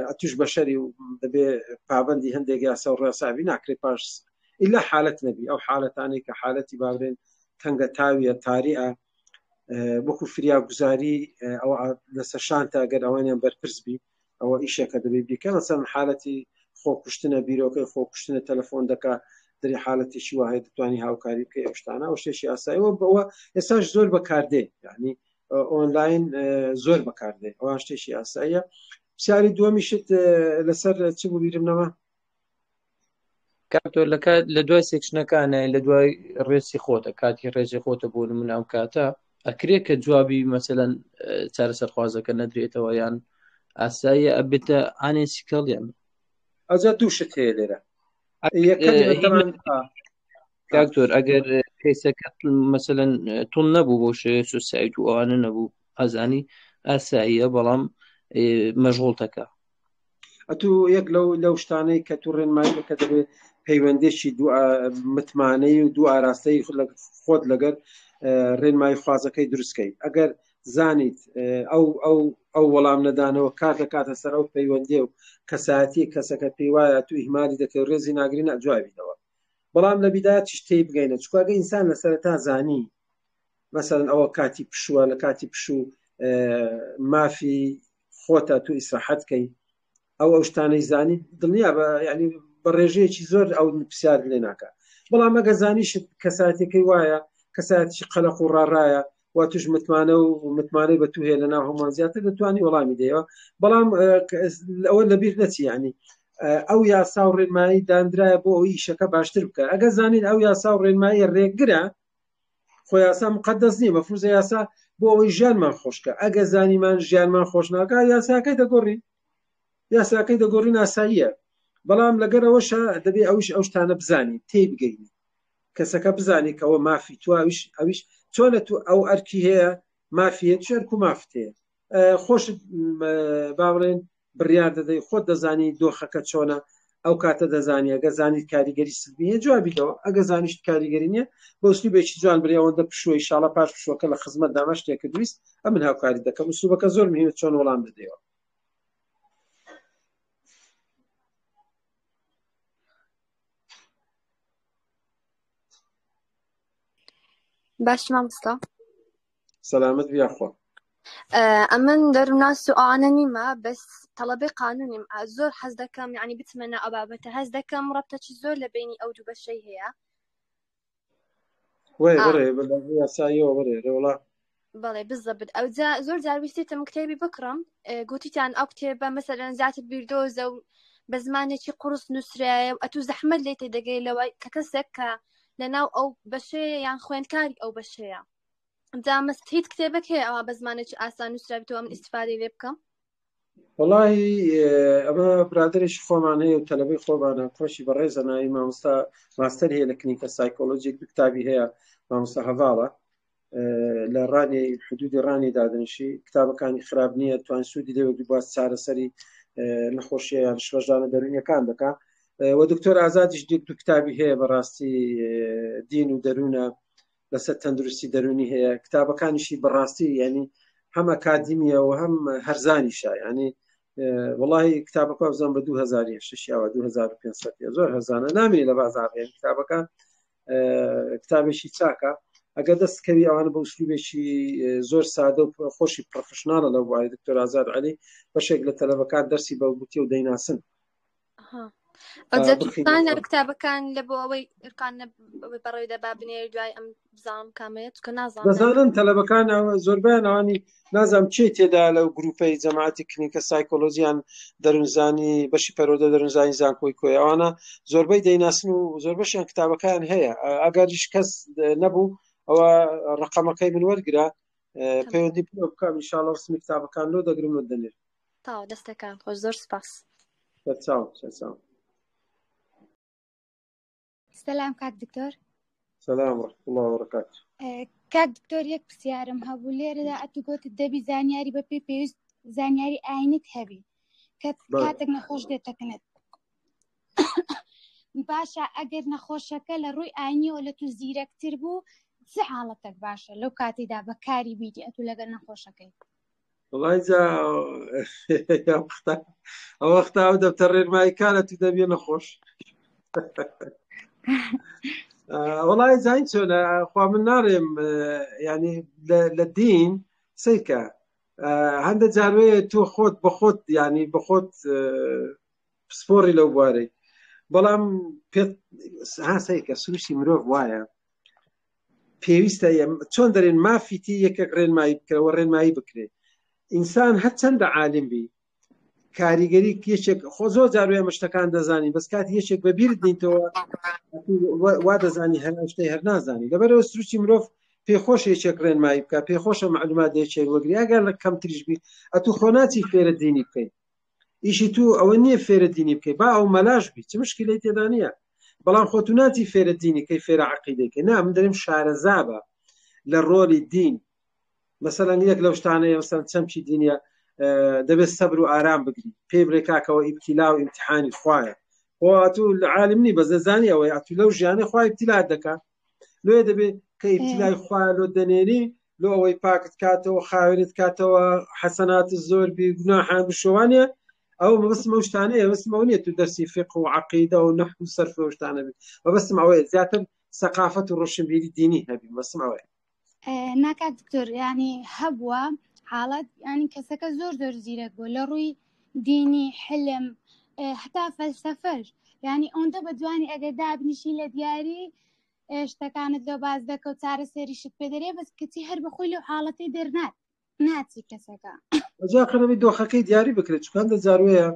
ئەتوش بەشەری و دەبێ پابندی هەندێک یاسا و ڕێساوی ناکرێت پاش ئیلا حالت نەبی ئەو حالەتانی کە حالەتی باورێن تەنگە تاویە تاریە وەکو فریا گوزاری ئەوە لەسەر شانتە گەر ئەوانیان بەرپرس بی ئەوە ئیشێکە دەبێ بیکە مەسەن حالەتی خۆکوشتنە بیرۆکەی خۆکوشتنە تەلەفۆن دەکا دەری حالەتێکی وایە دەتوانی هاوکاری بکەی ئەو شتانە ئەو شتێکی ئاساییەوە بەوە ئێستاش زۆر بەکاردێ یعنی ئۆنلاین زۆر بەکاردێ ئەوان شتێکی ئاساییە پرسیاری دووەمیشت لەسەر چ بوو بیرم نەما کاک لە کات لە دوای section ەکانە لە دوای ڕێسی خۆتە کاتی ڕێزی خۆتە بۆ من ئەم کاتە ئەکرێ کە جوابی مەسەلەن چارەسەرخوازەکە نەدرێتەوە یان ئاساییە ئەبێتە ئانێ سیکەڵیان ئەجا دوو شت هەیە لێرە کاکتۆر ئەگەر کەیسەکە مەسەلەن تون نەبوو بۆ شێ suicide و ئەوانە نەبوو ئەزانی ئاساییە بەڵام مەژغوڵتەکە ئەتوو یەک لەو لەو شتانەی کە تو ڕێنمایی کە دەبێت پەیوەندێکی دوو متمانەی و دوو ئاراستەی خۆت لەگەر ڕێنمایی خوازەکەی دروستکەی ئەگەر زانیت ئەو ئەو ئەو وەڵام نەدانەوە کار دەکاتە سەر ئەو پەیوەندی و کەسایەتی کەسەکە پێی وایە تو ئیهمالی دەکەی ڕێزی ناگری ناجوابیتەوە بەڵام لە بیدایەتیش تێی بگەینە چکاگە ئینسان لە سەرەتا زانی مەسەلەن ئەوە کاتی پشووە لە کاتی پشوو مافی خۆتە تو ئیسراحەت کەی ئەو ئەو شتانەی زانی دڵنیا بە ینی بە ڕێژەیەکی زۆر ئەو پرسیار لێ ناکە بەڵام ئەگە زانیشت کەساتەکەی وایە کەساتیش قەلەق و ڕاڕایە و توش متمانە و متمانەی بە تو هەیە لە ناو هەمووان زیاتر دەتوانی وەڵامی دەیەوە بەڵام ئەوە لەبیر نەچی ینی ئەو یاسا و ڕێنمایی دانرایە بۆ ئەوی ئیشەکە باشتر بکە ئەگە زانین ئەو یاسا و ڕێنمایی ڕێگرە خۆ یاسا مقدس نییە مەفروزە یاسا بۆ ئەوەی ژیانمان خۆشکە ئەگە زانیمان ژیانمان خۆش ناکە یاساکەی دەگۆڕین یاساکەی دەگۆڕین ئاساییە بەڵام لەگەر ئەوەشە دەبێ ئەوش ئەو شتانە بزانین تێی بگەین. کەسەکە بزانێت کەەوە مافی تو ئەویش ئەویش چۆنە تو ئەو ئەرکی هەیە مافی هەیە چێرک و مافت هەیە خۆشت با بڵێن بڕیار دەدەی خۆت دەزانی دۆخەکە چۆنە ئەو کاتە دەزانی ئەگە زانیت کاریگەری سلبی هەیە جوابی دەوە ئەگە زانیشت کاریگەری نییە بە ئوسلوبێکی جوان بری ئەوەندە پشووی شاڵە پاش پشووەکە لە خزمەت دامە شتێکت ویست ئەمن هاوکاری دەکەم ئوسلوبەکە زۆر مهمە چۆن وەڵام دەدەیەوە باش مامۆستا سەلامەت بی یاخوا. ئەمن دەروناس و ئەوانە نیمە بەس تەڵەبەی قانونیم زۆر حەز دەکەم یعنی بچمە ناو ئەو بابەتە هەست دەکەم ڕەبتەکی زۆر لە بینی ئەو دوو بەشەی هەیە وەی آه. بەڵێ بە یاساییەوە بەڵێ رێوەڵا بەڵێ بزەبت ئەوجا زۆر جار ویستیتم کتێبی بکڕم گوتیتان ئەو کتێبە مەسەلەن زیاتر بیردۆزە و بە زمانێکی قوڕس نووسرایە و ئەتوو زەحمەت لێ تێدەگەی لەوەی کە کەسێک کە لەناو ئەو بەشەیە یان خوێندکاری ئەو بەشەیە جا مەست هیچ کتێبێک هەیە ئەوە بە زمانێکی ئاسان نووسرابێتەوە من ئیسیفادەی لێ بکەم وەڵاهی ئەمە برادێکی خۆمان هەیە و تەلەبەی خۆمانە کوڕێکی بەڕێزە ناوی مامۆستا ماستەر هەیە لە کلینیکە سایکۆلۆژیک دوو کتابی هەیە مامۆستا هەڤاڵە لە ڕانی حدودی ڕانی دادنشی کتابەکانی خراپ نییە توان سوودی لێ وەرگری باس چارەسەری نەخۆشیە یان شڵەژانە دەروونیەکان دەکا و دکتۆر ئازادیش دوو کتابی هەیە بەڕاستی دین و دەروونە لەسەر تەندروستی دەروونی هەیە کتابەکانیشی بەڕاستی ینی هەم ئەکادیمیە و هەم هەرزانیشە ینی وڵی کتابەکە بزان بە 2006 یاوە 2500 زۆر هەزانە نامێ لە بازار کتابەکە کتابێکی چاکە ئەگەر دەست کەوی ئەوانە بە ئوسلوبێکی زۆر سادە و خۆشی پرۆفشنناڵە لەو بواری دکتۆر ئازاد علی بەشێک لە تەلەبەکان دەرسی بە گوتی و دەیناسن کتابەکان لە بۆ ئەوەی ئرقان بەڕێ دەبا بنێ دوای ئەم بزانم کامەیە چکە نازانم دەزانن تەلەبەکان زۆربیان ئەوانی نازانم چی تێدا لەو گروپەی جەماعەتی کلینیکە سایکۆلۆژیان دەروونزانی بەشی پەروەردە دەروونزانی زانکۆی کۆی ئەوانە زۆربەی دەیناسن و زۆربەشیان کتابەکان هەیە ئەگەریش کەس نەبوو ئەوە ڕقەمەکەی من وەرگرە پەیوەندی پێ بکەم ئینشاءاللە ڕسمی کتابەکان لۆ دەگرم و دەنێرم تاو دەستەکان خۆش زۆر سپاس سەرچاو سەرچاو سلام کاک دکتۆر سلام ورحمة الله وبركاته کاک دکتۆر یەک پرسیارم هەبوو لێرەدا ئەتو گۆتت دەبی زانیاری بە پێی پێویست زانیاری ئاینیت هەبی کە کاتێک نەخۆش دێتەکنت باشە ئەگەر نەخۆشەکە لە ڕووی ئاینیەوە لە تو زیرەکتر بوو چ حاڵەتێک باشە لەو کاتیدا بەکاری بیتی ئەتو لەگەر نەخۆشەکەی وڵای جا ئەو وەختە ئەو دەفتەر ڕێنماییکانە تو دەبیە نەخۆش وڵای زین چۆنە خوا من ناڕێم ینی لە دین سیرکە هەندە جاروەیە تۆ خۆت بە خۆت ینی بە خۆت پسپۆڕی لەو بوارەی بەڵام پێت هاسەیکە سروشتی مرۆڤ وایە پێویستە چۆن دەرێن مافیتی یەکێک ڕێنمایی بکەوە ڕێنمایی بکرێت ئینسان هەرچەندە عالم بی کاریگەری یەکێک خۆ زۆر جار وێ مشتەکان دەزانی بەس کاتی یەکێک بە بیر دینتەوە وا دەزانی هەر شتەی هەر نازانی لەبەرەوە سروشتی مرۆڤ پێخۆش یەکێک ڕێنمایی بکە پێخۆشە معلومات یەکێک وەگری ئەگەر لە کەمتریش بی ئەتو خۆ ناچی فێرە دینی بکەیت ئیشی تو ئەوە نییە فێرە دینی بکەی با ئەو مەلاش بی چ مشکلەی تێدا نییە بەڵام خۆ تو ناچی فێرە دینی کەی فێرە عقیدەکەی نا من دەرم شارەزا بە لە ڕۆلی دین مەسەلەن یەک لەو شتانەیە مەسەلەن چەمکی دینیە دەبێت سەبر و ئارام بگری پێی بڵێ کاکەوە ئیبتیلا و ئیمتحانی خوایە خۆ ئەتوو عالم نی بەس دەزانی ئەوەی ئەتوو لەو ژیانە خوای ئیبتیلات دەکا لۆیە دەبێت کە ئیبتیلای خوا لۆ دەنێری لۆ ئەوەی پاکت کاتەوە خاوێنت کاتەوە حەسەنات زۆر بی گوناحان بشۆوانە ئەو مەبەستم ئەو شتانەیە مەبەستم ئەوە نییە تو دەرسی فقه و عەقیدە و نەحو و سەرف و شتانە بی مەبەستم ئەوەیە زیاتر سەقافەت و ڕۆشنبیری دینی هەبی مەبەستم ئەوەیە ناکات دکتۆر ینی هەبووە حاڵەت ینی کەسەکە زۆر زۆر زیرەک بوو لە ڕووی دینی حلم هەتا فەلسەفەش ینی ئەوەندە بە جوانی ئەگەر دابنیشی لە دیاری شتەکانت لۆ باز دەکە و چارەسەریشت پێ دەرێ بەس کەچی هەر بەخۆی لەو حاڵەتەی دەرنات ناچی کەسەکە جا قەرەبی دۆخەکەی دیاری بکرێت چونکە هەندە جاروەیە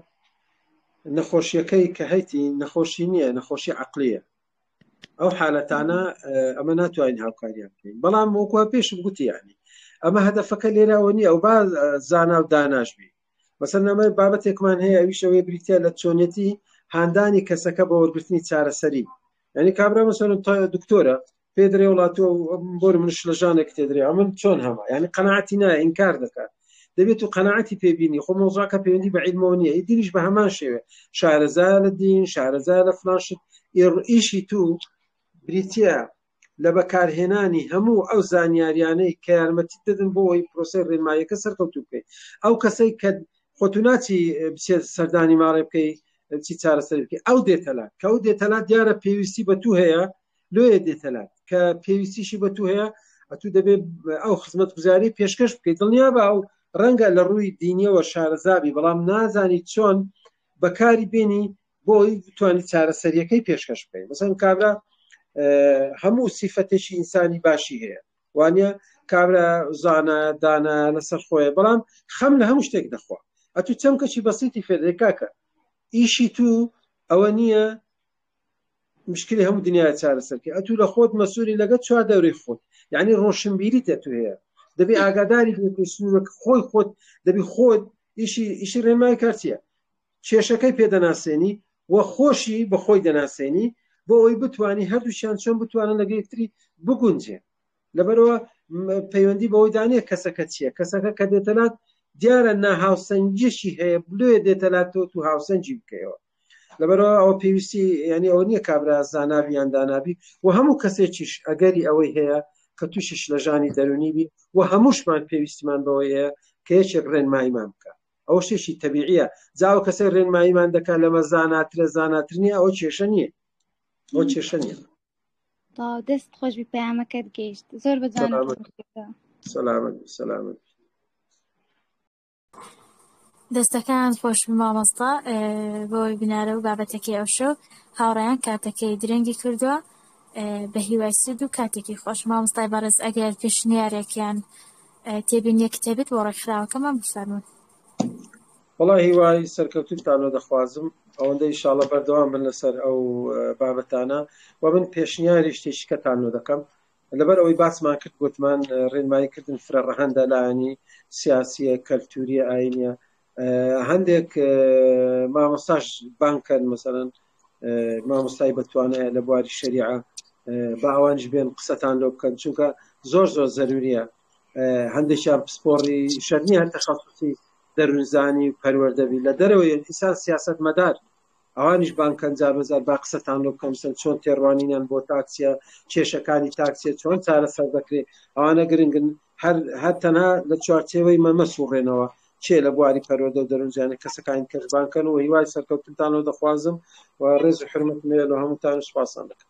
نەخۆشیەکەی کە هەیتی نەخۆشی نییە نەخۆشی عقلیە ئەو حالەتانە ئەمە ناتوانین هاوکاریان بکەین بەڵام وەکوە پێشم گوتی ینی ئەمە هەدەفەکە لێراوە نییە ئەو با زانا و داناش بی مەسەر نەمە بابەتێکمان هەیە ئەویش ئەوەیە بریتە لە چۆنیەتی هاندانی کەسەکە بە وەرگرتنی چارەسەری. یعنی کابرا مەسەن دکتۆرە پێ درێ وڵات بۆ من شلەژانێک تێدرێ من چۆن هەمە یعنی قەنەعەتی نایە ئینکار دەکات دەبێت و قەنەعەتی پێبینی خۆ مۆزاکە پەیوەندی بە عیلمەوە نییە دینیش بە هەمان شێوێ شارەزا لە دین شارەزا لە فلان شت ئیشی تو بریتە لە بەکارهێنانی هەموو ئەو زانیاریانەی کە یارمەتیت دەدن بۆ ئەوەی پرۆسەی ڕێنماییەکە سەرکەوتوو بکەیت ئەو کەسەی کە خۆ تو ناچی بچێت سەردانی ماڵێ بکەی چی چارەسەری بکەی ئەو دێتەلات کە ئەو دێتەلات دیارە پێویستی بە تو هەیە لۆیە دێتەلات کە پێویستیشی بە تو هەیە ئەتو دەبێت ئەو خزمەت گوزاری پێشکەش بکەیت دڵنیا بە ئەو ڕەنگە لە ڕووی دینیەوە شارەزابی بەڵام نازانی چۆن بەکاری بێنی بۆی بتوانانی چارەسەریەکەی پێشکەش بکەین مەسەن کابرا هەموو سیفەتێکی ئینسانی باشی هەیە وانە کابرا زانە دانا لەسەر خۆیە بەڵام خەم لە هەموو شتێک دەخوا ئەتو چەمکەکی بەسیتی فێرێ کاکە ئیشی تو ئەوە نییە مشکلی هەموو دنیا چارەسەرکە ئەتو لە خۆت مەسووری لەگە چوار دەورەی خۆت یعنی ڕۆشنبیری تە تو هەیە دەبی ئاگاداری بێت سنوورەکە خۆی خۆت دەبی خۆت ئیشی ئیشی ڕێنمای کارچیە کێشەکەی پێ دەناسێنی و خۆشی بە خۆی دەناسێنی بۆ ئەوەی بتانی هەردووشیان چۆن بتوانن لەگە یەکتری بگونجێن لەبەرەوە پەیوەندی بەوەی دانێ کەسەکە چییە کەسەکە کە دێتەلات دیارە ناهاوسەنگیشی هەیە بلێ دێتەلات تۆ تو هاوسەنگی بکەیەوە لەبەرەوە ئەوە پێویستی ینی ئەوە نییە کابرا زانابی یان دانابی و هەموو کەسێکیش ئەگەری ئەوەی هەیە کە تووشی شلەژانی دەرونی بی و هەمووشمان پێویستمان بەوەی هەیە کە یەکێک ڕێنماییمان بکە ئەوە شتێکی تەبیعیە جا ئەو کەسەی ڕێنماییمان دەکات لەمە زاناترە زاناتر نییە ئەوە کێشە نییە ئەوە کێشە نییە تەواو دەست خۆشبی پەیامەکەت گەیشت زۆر بە جوانی سەلامەت سەلامەت سەلامەت دەستەکان خۆش مامۆستا بۆ وێبینارە و بابەتەکەی ئەو شەو هاوڕێیان کاتەکەی درەنگی کردووە بە هیوای سوود و کاتێکی خۆش مامۆستای بەڕێز ئەگەر پێشنیارێکیان تێبینیەکت هەبێت بۆ ڕێکخراوەکەمان بفەرموون. وەڵا هیوای سەرکەوتنتان لۆ دەخوازم ئەوەندە ئیشاڵە بەردەوام بن لەسەر ئەو بابەتانە و من پێشنیاری شتێکیکەتان لۆ دەکەم لەبەر ئەوەی باسمان کرد گوتمان ڕێنمایی کردن فرە ڕەهەندە لایەنی سیاسیە کەلتوریە ئاینیە هەندێک مامۆستاش بانکەن مەسەرەن مامۆستای بەتوانایە لە بواری شەریعە با ئەوانش بێن قسەتان لۆ بکەن چونکە زۆر زۆر زەروریە هەندێکیان پسپۆڕی شەرنی هەر تەخصصی دەروونزانی و پەروەردەبی لە دەرەوەی ئینسان سیاست مەدار ئەوانیش بانکەن جار بەجار با قسەتان لۆ بکەم سەر چۆن تێڕوانینیان بۆ تاکسیە کێشەکانی تاکسیە چۆن چارەسەر دەکرێت ئەوانە گرنگن هەر هەر تەنها لە چوارچێوەی مەمە سوڕێنەوە چێ لە بواری پەروەردە و دەروونزانی کەسەکانی کەش بانکەن و هیوای سەرکەوتنتان لۆ دەخوازم و ڕێز و حرمەتم هەیە لۆ هەمووتان و سوپاستان دەکەم.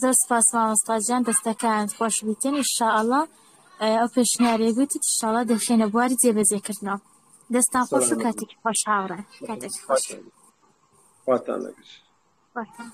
زۆر سپاس مامۆستا گیان دەستەکانت خۆش بیتن ئیشاءاللە ئەو پێشنیارەی گوتت ئیشاءاللە دەخەینە بواری جێبەجێکردنەوە دەستان خۆش و سەلامەت کاتێکی خۆش هاوڕێ کاتێکی خۆش خواتان لەگەڵ. خواتان.